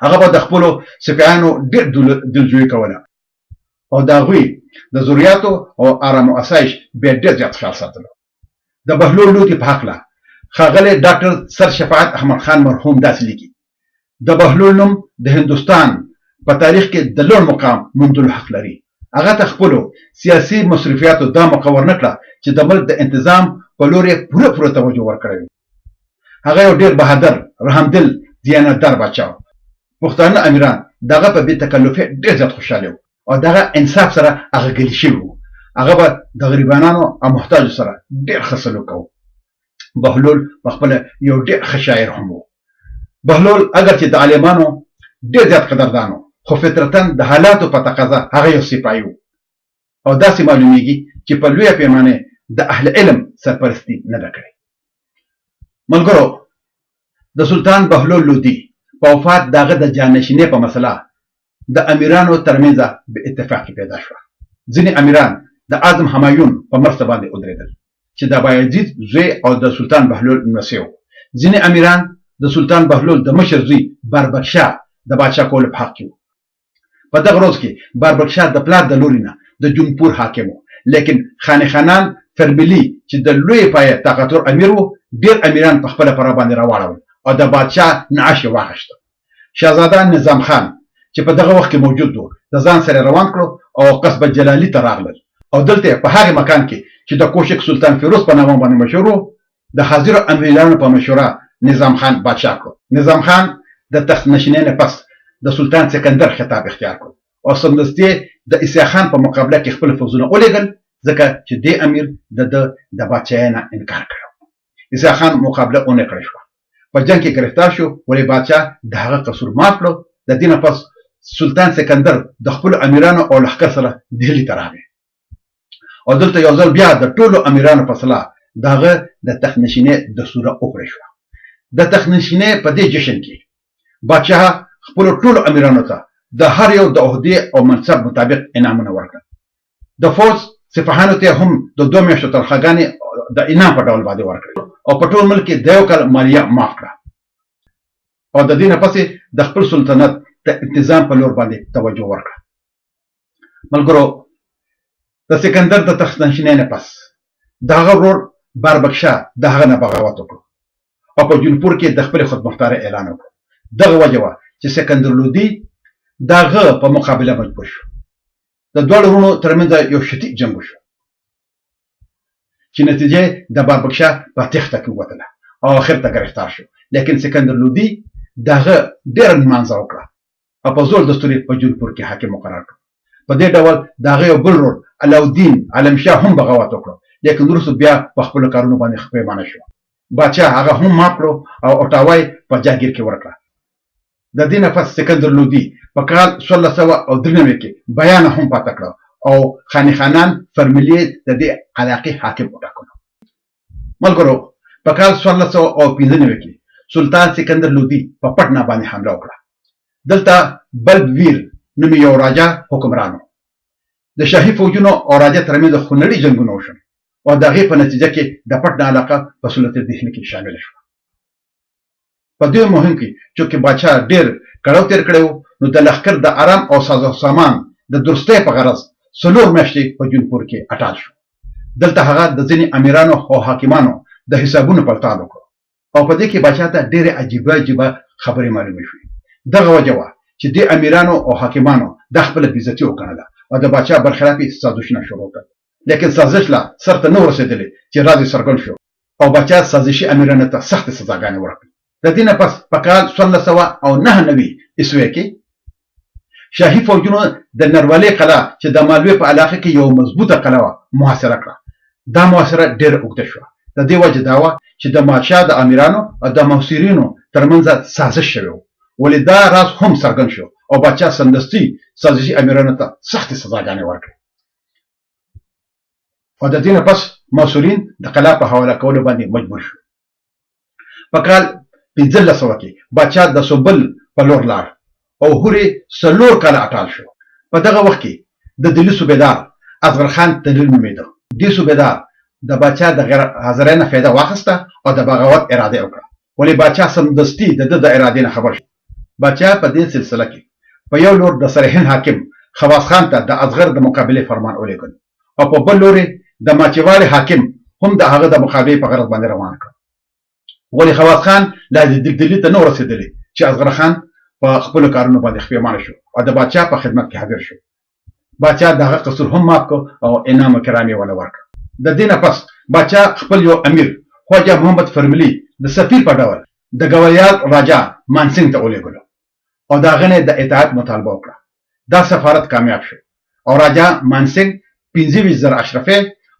هغه به د خپلو سپایانو ډېر دلجویي کوله او د هغوی د ضروریاتو او آرام او اسایش بیا ډېر زیات خیال ساتلو. د بهلول لودي په هکله ښاغلی ډاکټر سر شفاعت احمد خان مرحوم داسې لیکي: د بهلول نوم د هندوستان په تاریخ کې د لوړ مقام موندلو حق لري. هغه ته خپلو سیاسي مصروفیاتو دا موقع ورنه کړه چې د ملک د انتظام په لور یې پوره پوره توجه ورکړې وي. هغه یو ډېر بهادر، رحمدل، دیانتدار باچا و. پښتانه امیران د هغه په بې تکلفۍ ډېر زیات خوشحاله وو او د هغه انصاف سره هغه ګلي شوي وو. هغه به د غریبانانو او محتاجو سره ډېر ښه سلوک کاوه. بهلول په خپله یو ډېر ښه شاعر هم و. بهلول اګر چې د عالمانو ډېر زیات قدردان و، خو فطرتاً د حالاتو په تقاضا هغه یو سپاهي و او داسې معلومېږي چې په لویه پیمانه یې د اهل علم سرپرستي نه ده کړې. ملګرو، د سلطان بهلول لودي په وفات د هغه د جانشینۍ په مسله د امیرانو ترمنځ بې اتفاقي پیدا شوه. ځینې امیران د اعظم همایون په مرسته باندې ودرېدل چې د بایزید زوی او د سلطان بهلول نمسی و. ځینې امیران د سلطان بهلول د مشر زوی باربک شاه د بادشاه کولو په حق کې وو. په دغه روز کې باربک شاه د پلار د لوري نه د جونپور حاکم و، لیکن خان خانان فرملي چې د لوی پایه طاقتور امیر و، ډېر امیران په خپله پره باندې راواړول او د بادشاه نعش یې واخیسته. شهزاده نظام خان چې په دغه وخت کې موجود و، د ځان سره روان کړو او قصبه جلالي ته راغلل او دلته یې په هغې مکان کې چې د کوشک سلطان فیروز په نامه باندې مشهور و، د حاضرو امیرانو په مشوره نظام خان بادشاه کړو. نظام خان د تخت نشینۍ نه پس د سلطان سکندر خطاب اختیار کړو او سمدستي د عیسی خان په مقابله کې خپل فوځونه ولېږل، ځکه چې دې امیر د ده د بادشاهۍ نه انکار کړی و. عیسی خان مقابله ونه کړی شوه، په جنګ کې ګرفتار شو، ولې بادشاه د هغه قصور معاف کړو. د دې نه پس سلطان سکندر د خپلو امیرانو او لښکر سره دهلي ته راغی او دلته یو ځل بیا د ټولو امیرانو په سلا د هغه د تخت نشینۍ دستوره وکړی شوه. د تخت نشینۍ په دې جشن کې بادشاه خپلو ټولو امیرانو ته د هر یو د عهدې او منصب مطابق انعامونه ورکړل. د فوځ سپاهانو ته هم د 2 میاشتو تنخواګانې د انعام په ډول باندې ورکړې او په ټول ملک کې د یو کال مالیه معاف کړه او د دې نه پس د خپل سلطنت د انتظام په لور باندې توجه ورکړه. ملګرو، د سکندر د تخت نشینۍ نه پس د هغه ورور باربک شاه د هغه نه بغاوت وکړو او په جونپور کې د خپلې خودمختارۍ اعلان وکړو. دغه وجه وه چې سکندر لودي د هغه په مقابله مجبور شو. د دواړو وروڼو ترمنځ یو شدید جنګ وشو چې نتیجه د باربک شاه په تېښته کې ووتله او اخر ته ګرفتار شو. لیکن سکندر لودي د هغه ډېره نمانځه وکړه او په زور دستور یې په جونپور کې حاکم مقرر کړ. په دې ډول د هغه یو بل ورور علاوالدین علم شاه هم بغاوت وکړو، لیکن وروسته بیا په خپلو کارونو باندې پښېمانه شو. بادشاه هغه هم معاف کړو او اوټاوا یې په جاګیر کې ورکړه. د دې نه پس سکندر لودي په کال 1693 کې بیانه هم پاته کړه او خاني خانان فرملي د دې علاقې حاکم وټاکلو. ملګرو، په کال 1695 کې سلطان سکندر لودي په پټنه باندې حمله وکړه. دلته بلب ویر نومې یو راجا حکمران و. د شاهي فوجونو او راجا ترمنځ خونړي جنګونه وشول او د هغې په نتیجه کې د پټنه علاقه په سلطه دهلي کې شامله شوه. په دې مهم کې چونکې بادشاه ډېر کړاو تېر کړی و، نو د لښکر د ارام او ساز و سامان د درستۍ په غرض 4 میاشتې په جونپور کې اټال شو. دلته هغه د ځینې امیرانو او حاکمانو د حسابونو پړتال وکړو او په دې کې بادشاه ته ډېرې عجیبه عجیبه خبرې معلومې شوې. دغه وجه وه چې دې امیرانو او حاکمانو دا خپله بېعزتي وګڼله او د بادشاه برخلاف یې سازشونه شروع کړل. لیکن سازش لا سر ته نه ورسېدلې چې راز یې څرګند شو او بادشاه سازشي امیرانو ته سختې سزاګانې ورکړې. د دې نه پس په کال 1699 عیسوي کې شاهي فوجونو د نرولې قلعه چې د مالوې په علاقه کې یوه مضبوطه قلعه وه محاصره کړه. دا محاصره ډېره اوږده شوه. د دې وجه دا وه چې د بادشاه د امیرانو او د محاصرینو ترمنځ سازش شوی و، ولې دا راز هم څرګند شو او بادشاه سمدستي سازشي امیرانو ته سختې سزاګانې ورکړې او د دې نه پس محاصرین د قلعه په حواله کولو باندې مجبور شو. په کال 1500 کې بادشاه د سوبل په لور لاړ او هورې 4 کاله اټال شو. په دغه وخت کې د دلي صوبېدار اصغر خان تلیل نومېده. دې صوبېدار د بادشاه د غیر حاضرۍ نه فایده واخیسته او د بغاوت اراده یې وکړه، ولې بادشاه سمدستي د ده د ارادې نه خبر شو. بادشاه په دې سلسله کې په یو لور د سرهند حاکم خواص خان ته د اصغر د مقابلې فرمان ولېږلو او په بل لوري د ماچېواړې حاکم هم د هغه د مقابلې په غرض باندې روان کړ. ولې خواص خان لا د دلي ته نه ورسېدلی چې اصغر خان په خپلو کارونو باندې پښېمانه شو او د بادشاه په خدمت کې حاضر شو. بادشاه د هغه قصور هم معاف کړ او انعام و کرام یې وله ورکړ. د دې نه پس بادشاه خپل یو امیر خواجه محمد فرملي د سفیر په ډول د ګوالیار راجا مانسینګ ته ولېږلو او د هغه نه د اطاعت مطالبه وکړه. دا سفارت کامیاب شو او راجا مانسینګ 25,000 اشرفې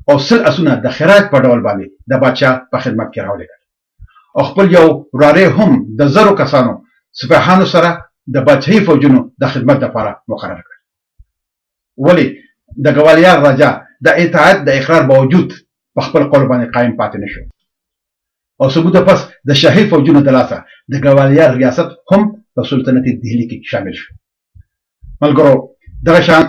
او 100 اسونه د خراج په ډول باندې د بادشاه په خدمت کې راولېږل او خپل یو وراره هم د 1000 کسانو سپاهانو سره د بادشاهي فوجونو د خدمت لپاره مقرر کړ. ولې د ګوالیار راجا د اطاعت د اقرار باوجود په خپل قول باندې قایم پاتې نه شو او څه موده پس د شاهي فوجونو د لاسه د ګوالیار ریاست هم په سلطنت دهلي کې شامل شو. ملګرو، دغه شان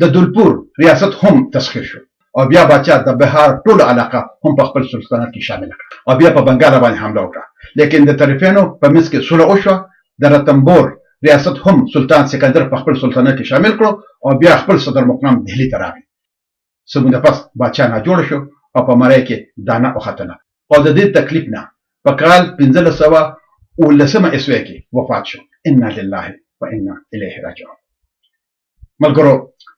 د دولپور ریاست هم تسخیر شو او بیا باچا د بهار ټوله علاقه هم په خپل سلطنت کې شامل کړه او بیا په بنګال باندې حمله وکړه، لیکن د طرفینو په منځ کې سوله وشوه. د رتنبور ریاست هم سلطان سکندر په خپل سلطنت کې شامل کړو او بیا خپل صدر مقام دهلي ته راغی. څه موده پس باچا ناجوړ شو او په مرۍ کې دانه وختله او د دې تکلیف نه په کال 1517 عیسوي کې وفات شو. انا لله و انا الیه راجعون. ملګرو،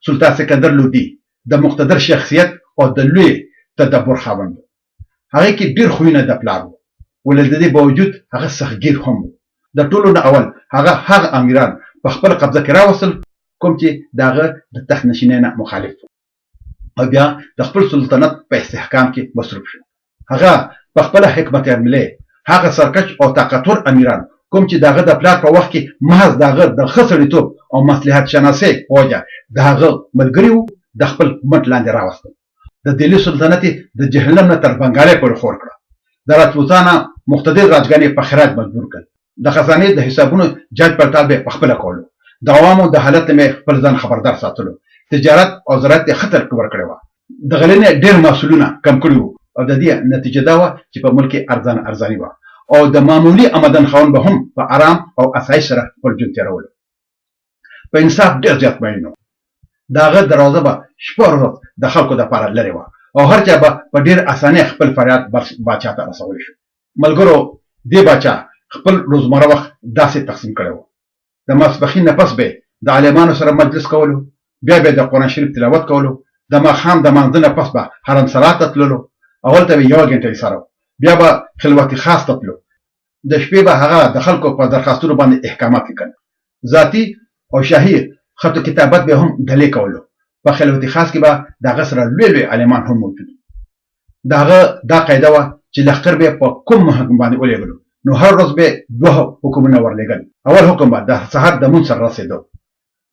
سلطان سکندر لودي د مقتدر شخصیت او د لوی تدبر خاوند و. هغې کې ډېر خویونه د پلار وو، ولې د دې باوجود هغه سختګیر هم و. د ټولو نه اول هغه هغه امیران په خپل قبضه کې راوستل کوم چې د هغه د تخت نشینۍ نه مخالف وو او بیا د خپل سلطنت په استحکام کې مصروف شو. هغه په خپله حکمت عملي هغه سرکش او طاقتور امیران کوم چې د هغه د پلار په وخت کې محض د هغه د ښه سړیتوب او مصلحت شناسۍ په وجه د هغه ملګري وو، د خپل مټ لاندې راوستل. د دهلي سلطنت یې د جهلم نه تر بنګالۍ پورې خور کړه. د راجپوتانه مقتدر راجګان یې په خراج مجبور کړل. د خزانې د حسابونو جاج پړتال به یې پخپله کولو. د عوامو د حالت نه به یې خپل ځان خبردار ساتلو. تجارت او زراعت یې ښه ترقي ورکړې وه. د غلې نه یې ډېر محصولونه کم کړي وو او د دې نتیجه دا وه چې په ملک کې ارزانه ارزاني وه او د معمولي آمدن خاوند به هم په ارام او اسایش سره خپل ژوند تېرولو. په انصاف ډېر زیات مین و. د هغه دروازه به شپه ورځ د خلکو دپاره لرې وه او هر چا به په ډېر اسانۍ خپل فریاد باچا ته رسولی شو. ملګرو، دې باچا خپل روزمره وخت داسې تقسیم کړی و. د ماسپښین نه پس به د عالمانو سره مجلس کولو، بیا به د قرآن شریف تلاوت کولو، د ماښام د مانځه نه پس به حرم سرا ته تللو او هلته به یوه ګنټه ایساره و، بیا به خلوت خاص ته تلو. د شپې به هغه د خلکو په درخواستونو باندې احکامات لیکل. ذاتي او شاهي خط و کتابت به هم دلې کولو. په خلوت خاص کې به د هغه سره لوی لوی عالمان هم موجود وو. د هغه دا قاعده وه چې لښکر به په کوم حکم باندې ولېږلو نو هر ورځ به دوه حکمونه ورلېږل. اول حکم به د سهار د مونځ سره رسېدو،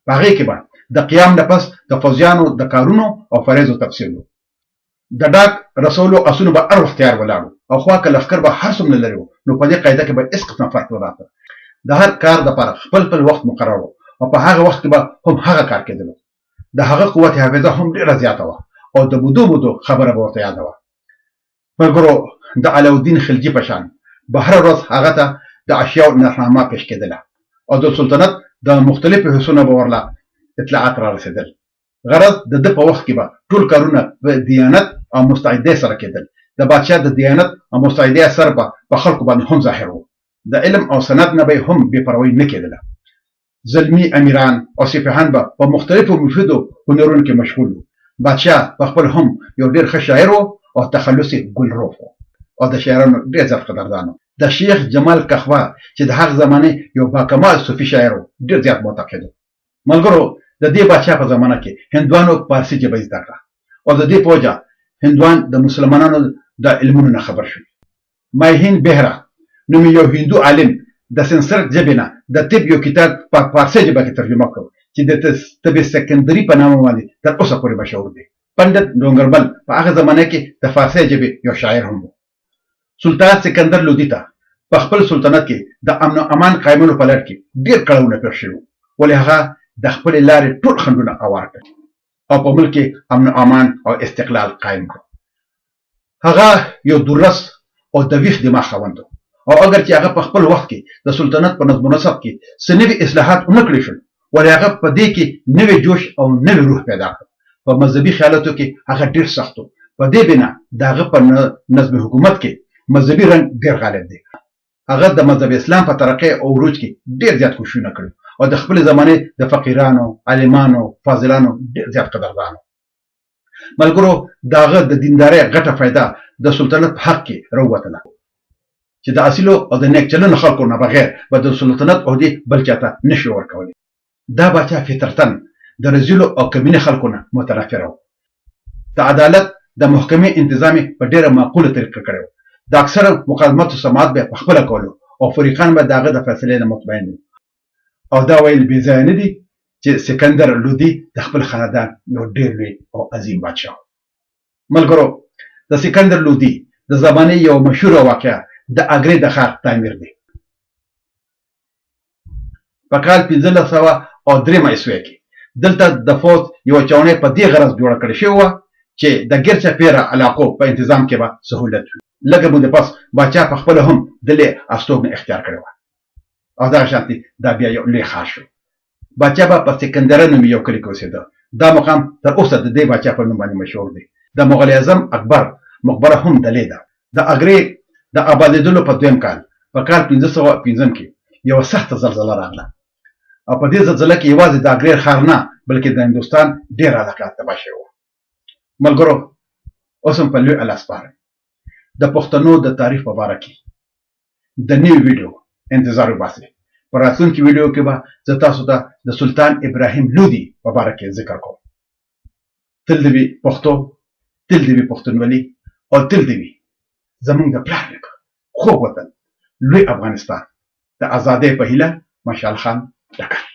په هغې کې به د قیام نه پس د فوځیانو د کارونو او فریضو تفصیل و. د ډاک رسولو اسونه به هر وخت تیار ولاړ وو او خوا که لښکر به هر څومره لرې و نو په دې قاعده کې به هېڅ قسمه فرق نه راته. د هر کار دپاره خپل خپل وخت مقرر و او په هغه وخت کې به هم هغه کار کېدلو. د هغه قوت حافظه هم ډېره زیاته وه او د مودو مودو خبره به ورته یاده وه. ملګرو، د علاوالدین خلجي په شان به هره ورځ هغه ته د اشیاو نرخنامه پېش کېدله او د سلطنت د مختلفو حصو نه به ورله اطلاعات را رسېدل. غرض د ده په وخت کې به ټول کارونه په دیانت او مستعدۍ سره کېدل. د بادشاه د دیانت او مستعدۍ اثر به په خلکو باندې هم ظاهر و. د علم او صنعت نه به یې هم بې پروایي نه کېدله. زلمي امیران او سپاهان به په مختلفو مفیدو هنرونو کې مشغول وو. بادشاه په خپل هم یو ډېر ښه شاعر و او تخلص یې ګلروف و او د شاعرانو ډېر زیات قدردان و. د شیخ جمال کخوا چې د هغه زمانې یو باکمال صوفي شاعر و، ډېر زیات معتقد و. ملګرو، د دې بادشاه په زمانه کې هندوانو پارسي ژبه زده کړه او د دې په وجه هندوان د مسلمانانو د علمونو نه خبر شول. مایهین بهرا نومې یو هندو عالم د سنسکرت ژبې نه د طب یو کتاب په پارسي ژبه کې ترجمه کړو چې د طب سکندري په نامه باندې تر اوسه پورې مشهور دی. پنډت ډونګرمل په هغه زمانه کې د فارسي ژبې یو شاعر هم و. سلطان سکندر لودي ته په خپل سلطنت کې د امن او امان قایمولو په لړ کې ډېر کړاوونه پېښ شوي وو، ولې هغه د خپلې لارې ټول خنډونه اوار کړل او په ملک کې امن او امان او استقلال قایم کړو. هغه یو دورس او د ویښ دماغ خاوند و او اګر چې هغه په خپل وخت کې د سلطنت په نظم و نسق کې څه نوي اصلاحات ونه کړی شول، ولې هغه په دې کې نوی جوش او نوی روح پیدا کړ. په مذهبي خیالاتو کې هغه ډېر سخت و، په دې بنا د هغه په نظم حکومت کې مذهبي رنګ ډېر غالب دی. هغه د مذهب اسلام په ترقۍ او عروج کې ډېر زیات کوښښونه کړي او د خپلې زمانې د فقیرانو، عالمانو، فاضلانو ډېر زیات قدردان و. ملګرو، د هغه د دیندارۍ غټه فایده د سلطنت په حق کې راووتله چې د اصیلو او د نیک چلنو خلکو نه بغیر به د سلطنت عهدې بل چاته نه شوې ورکولی. دا باچا فطرتاً د رذیلو او کمینه خلکو نه متنفره و. د عدالت د محکمې انتظام یې په ډېره معقوله طریقه کړی و. د اکثره مقدماتو سماعت به یې پخپله کولو او فریقان به د هغه د فیصلې نه مطمئن وو. او دا ویل بې ځایه نه دي چې سکندر لودي د خپل خاندان یو ډېر لوی او عظیم بادشاه و. ملګرو، د سکندر لودي د زمانې یوه مشهوره واقعه د اګرې د ښار تعمیر دی. په کال 1503 عیسوي کې دلته د فوځ یوه چاوڼۍ په دې غرض جوړه کړې شوې وه چې د ګرچاپېره علاقو په انتظام کې به سهولت وي. لږه موده پس باچا په خپله هم دلې استوګنه اختیار کړې وه او دغه شانتې دا بیا یو لوی ښار شو. باچا به په سکندره نومي یو کلي کې اوسېده. دا مقام تر اوسه د دې باچا په نوم باندې مشهور دی. د مغل اعظم اکبر مقبره هم دلې ده. د اګرې د آبادېدلو په دویم کال، په کال 505 کې یوه سخته زلزله راغله او په دې زلزله کې یوازې د اګرې ښار نه بلکې د هندوستان ډېره علاقه تباه شوې وه. ملګرو، اوس هم په لوی الله سپارم د پښتنو د تاریخ په باره کې د نوې ویډیو انتظار وباسئ. په راتلونکي ویډیو کې به زه تاسو ته د سلطان ابراهیم لودي په باره کې ذکر کوم. تل دې وي پښتو، تل دې وي پښتونولي او تل دې وي زمونږ د پلار نیکه خوږ وطن لوی افغانستان. د ازادۍ په هیله، مشال خان ډکر.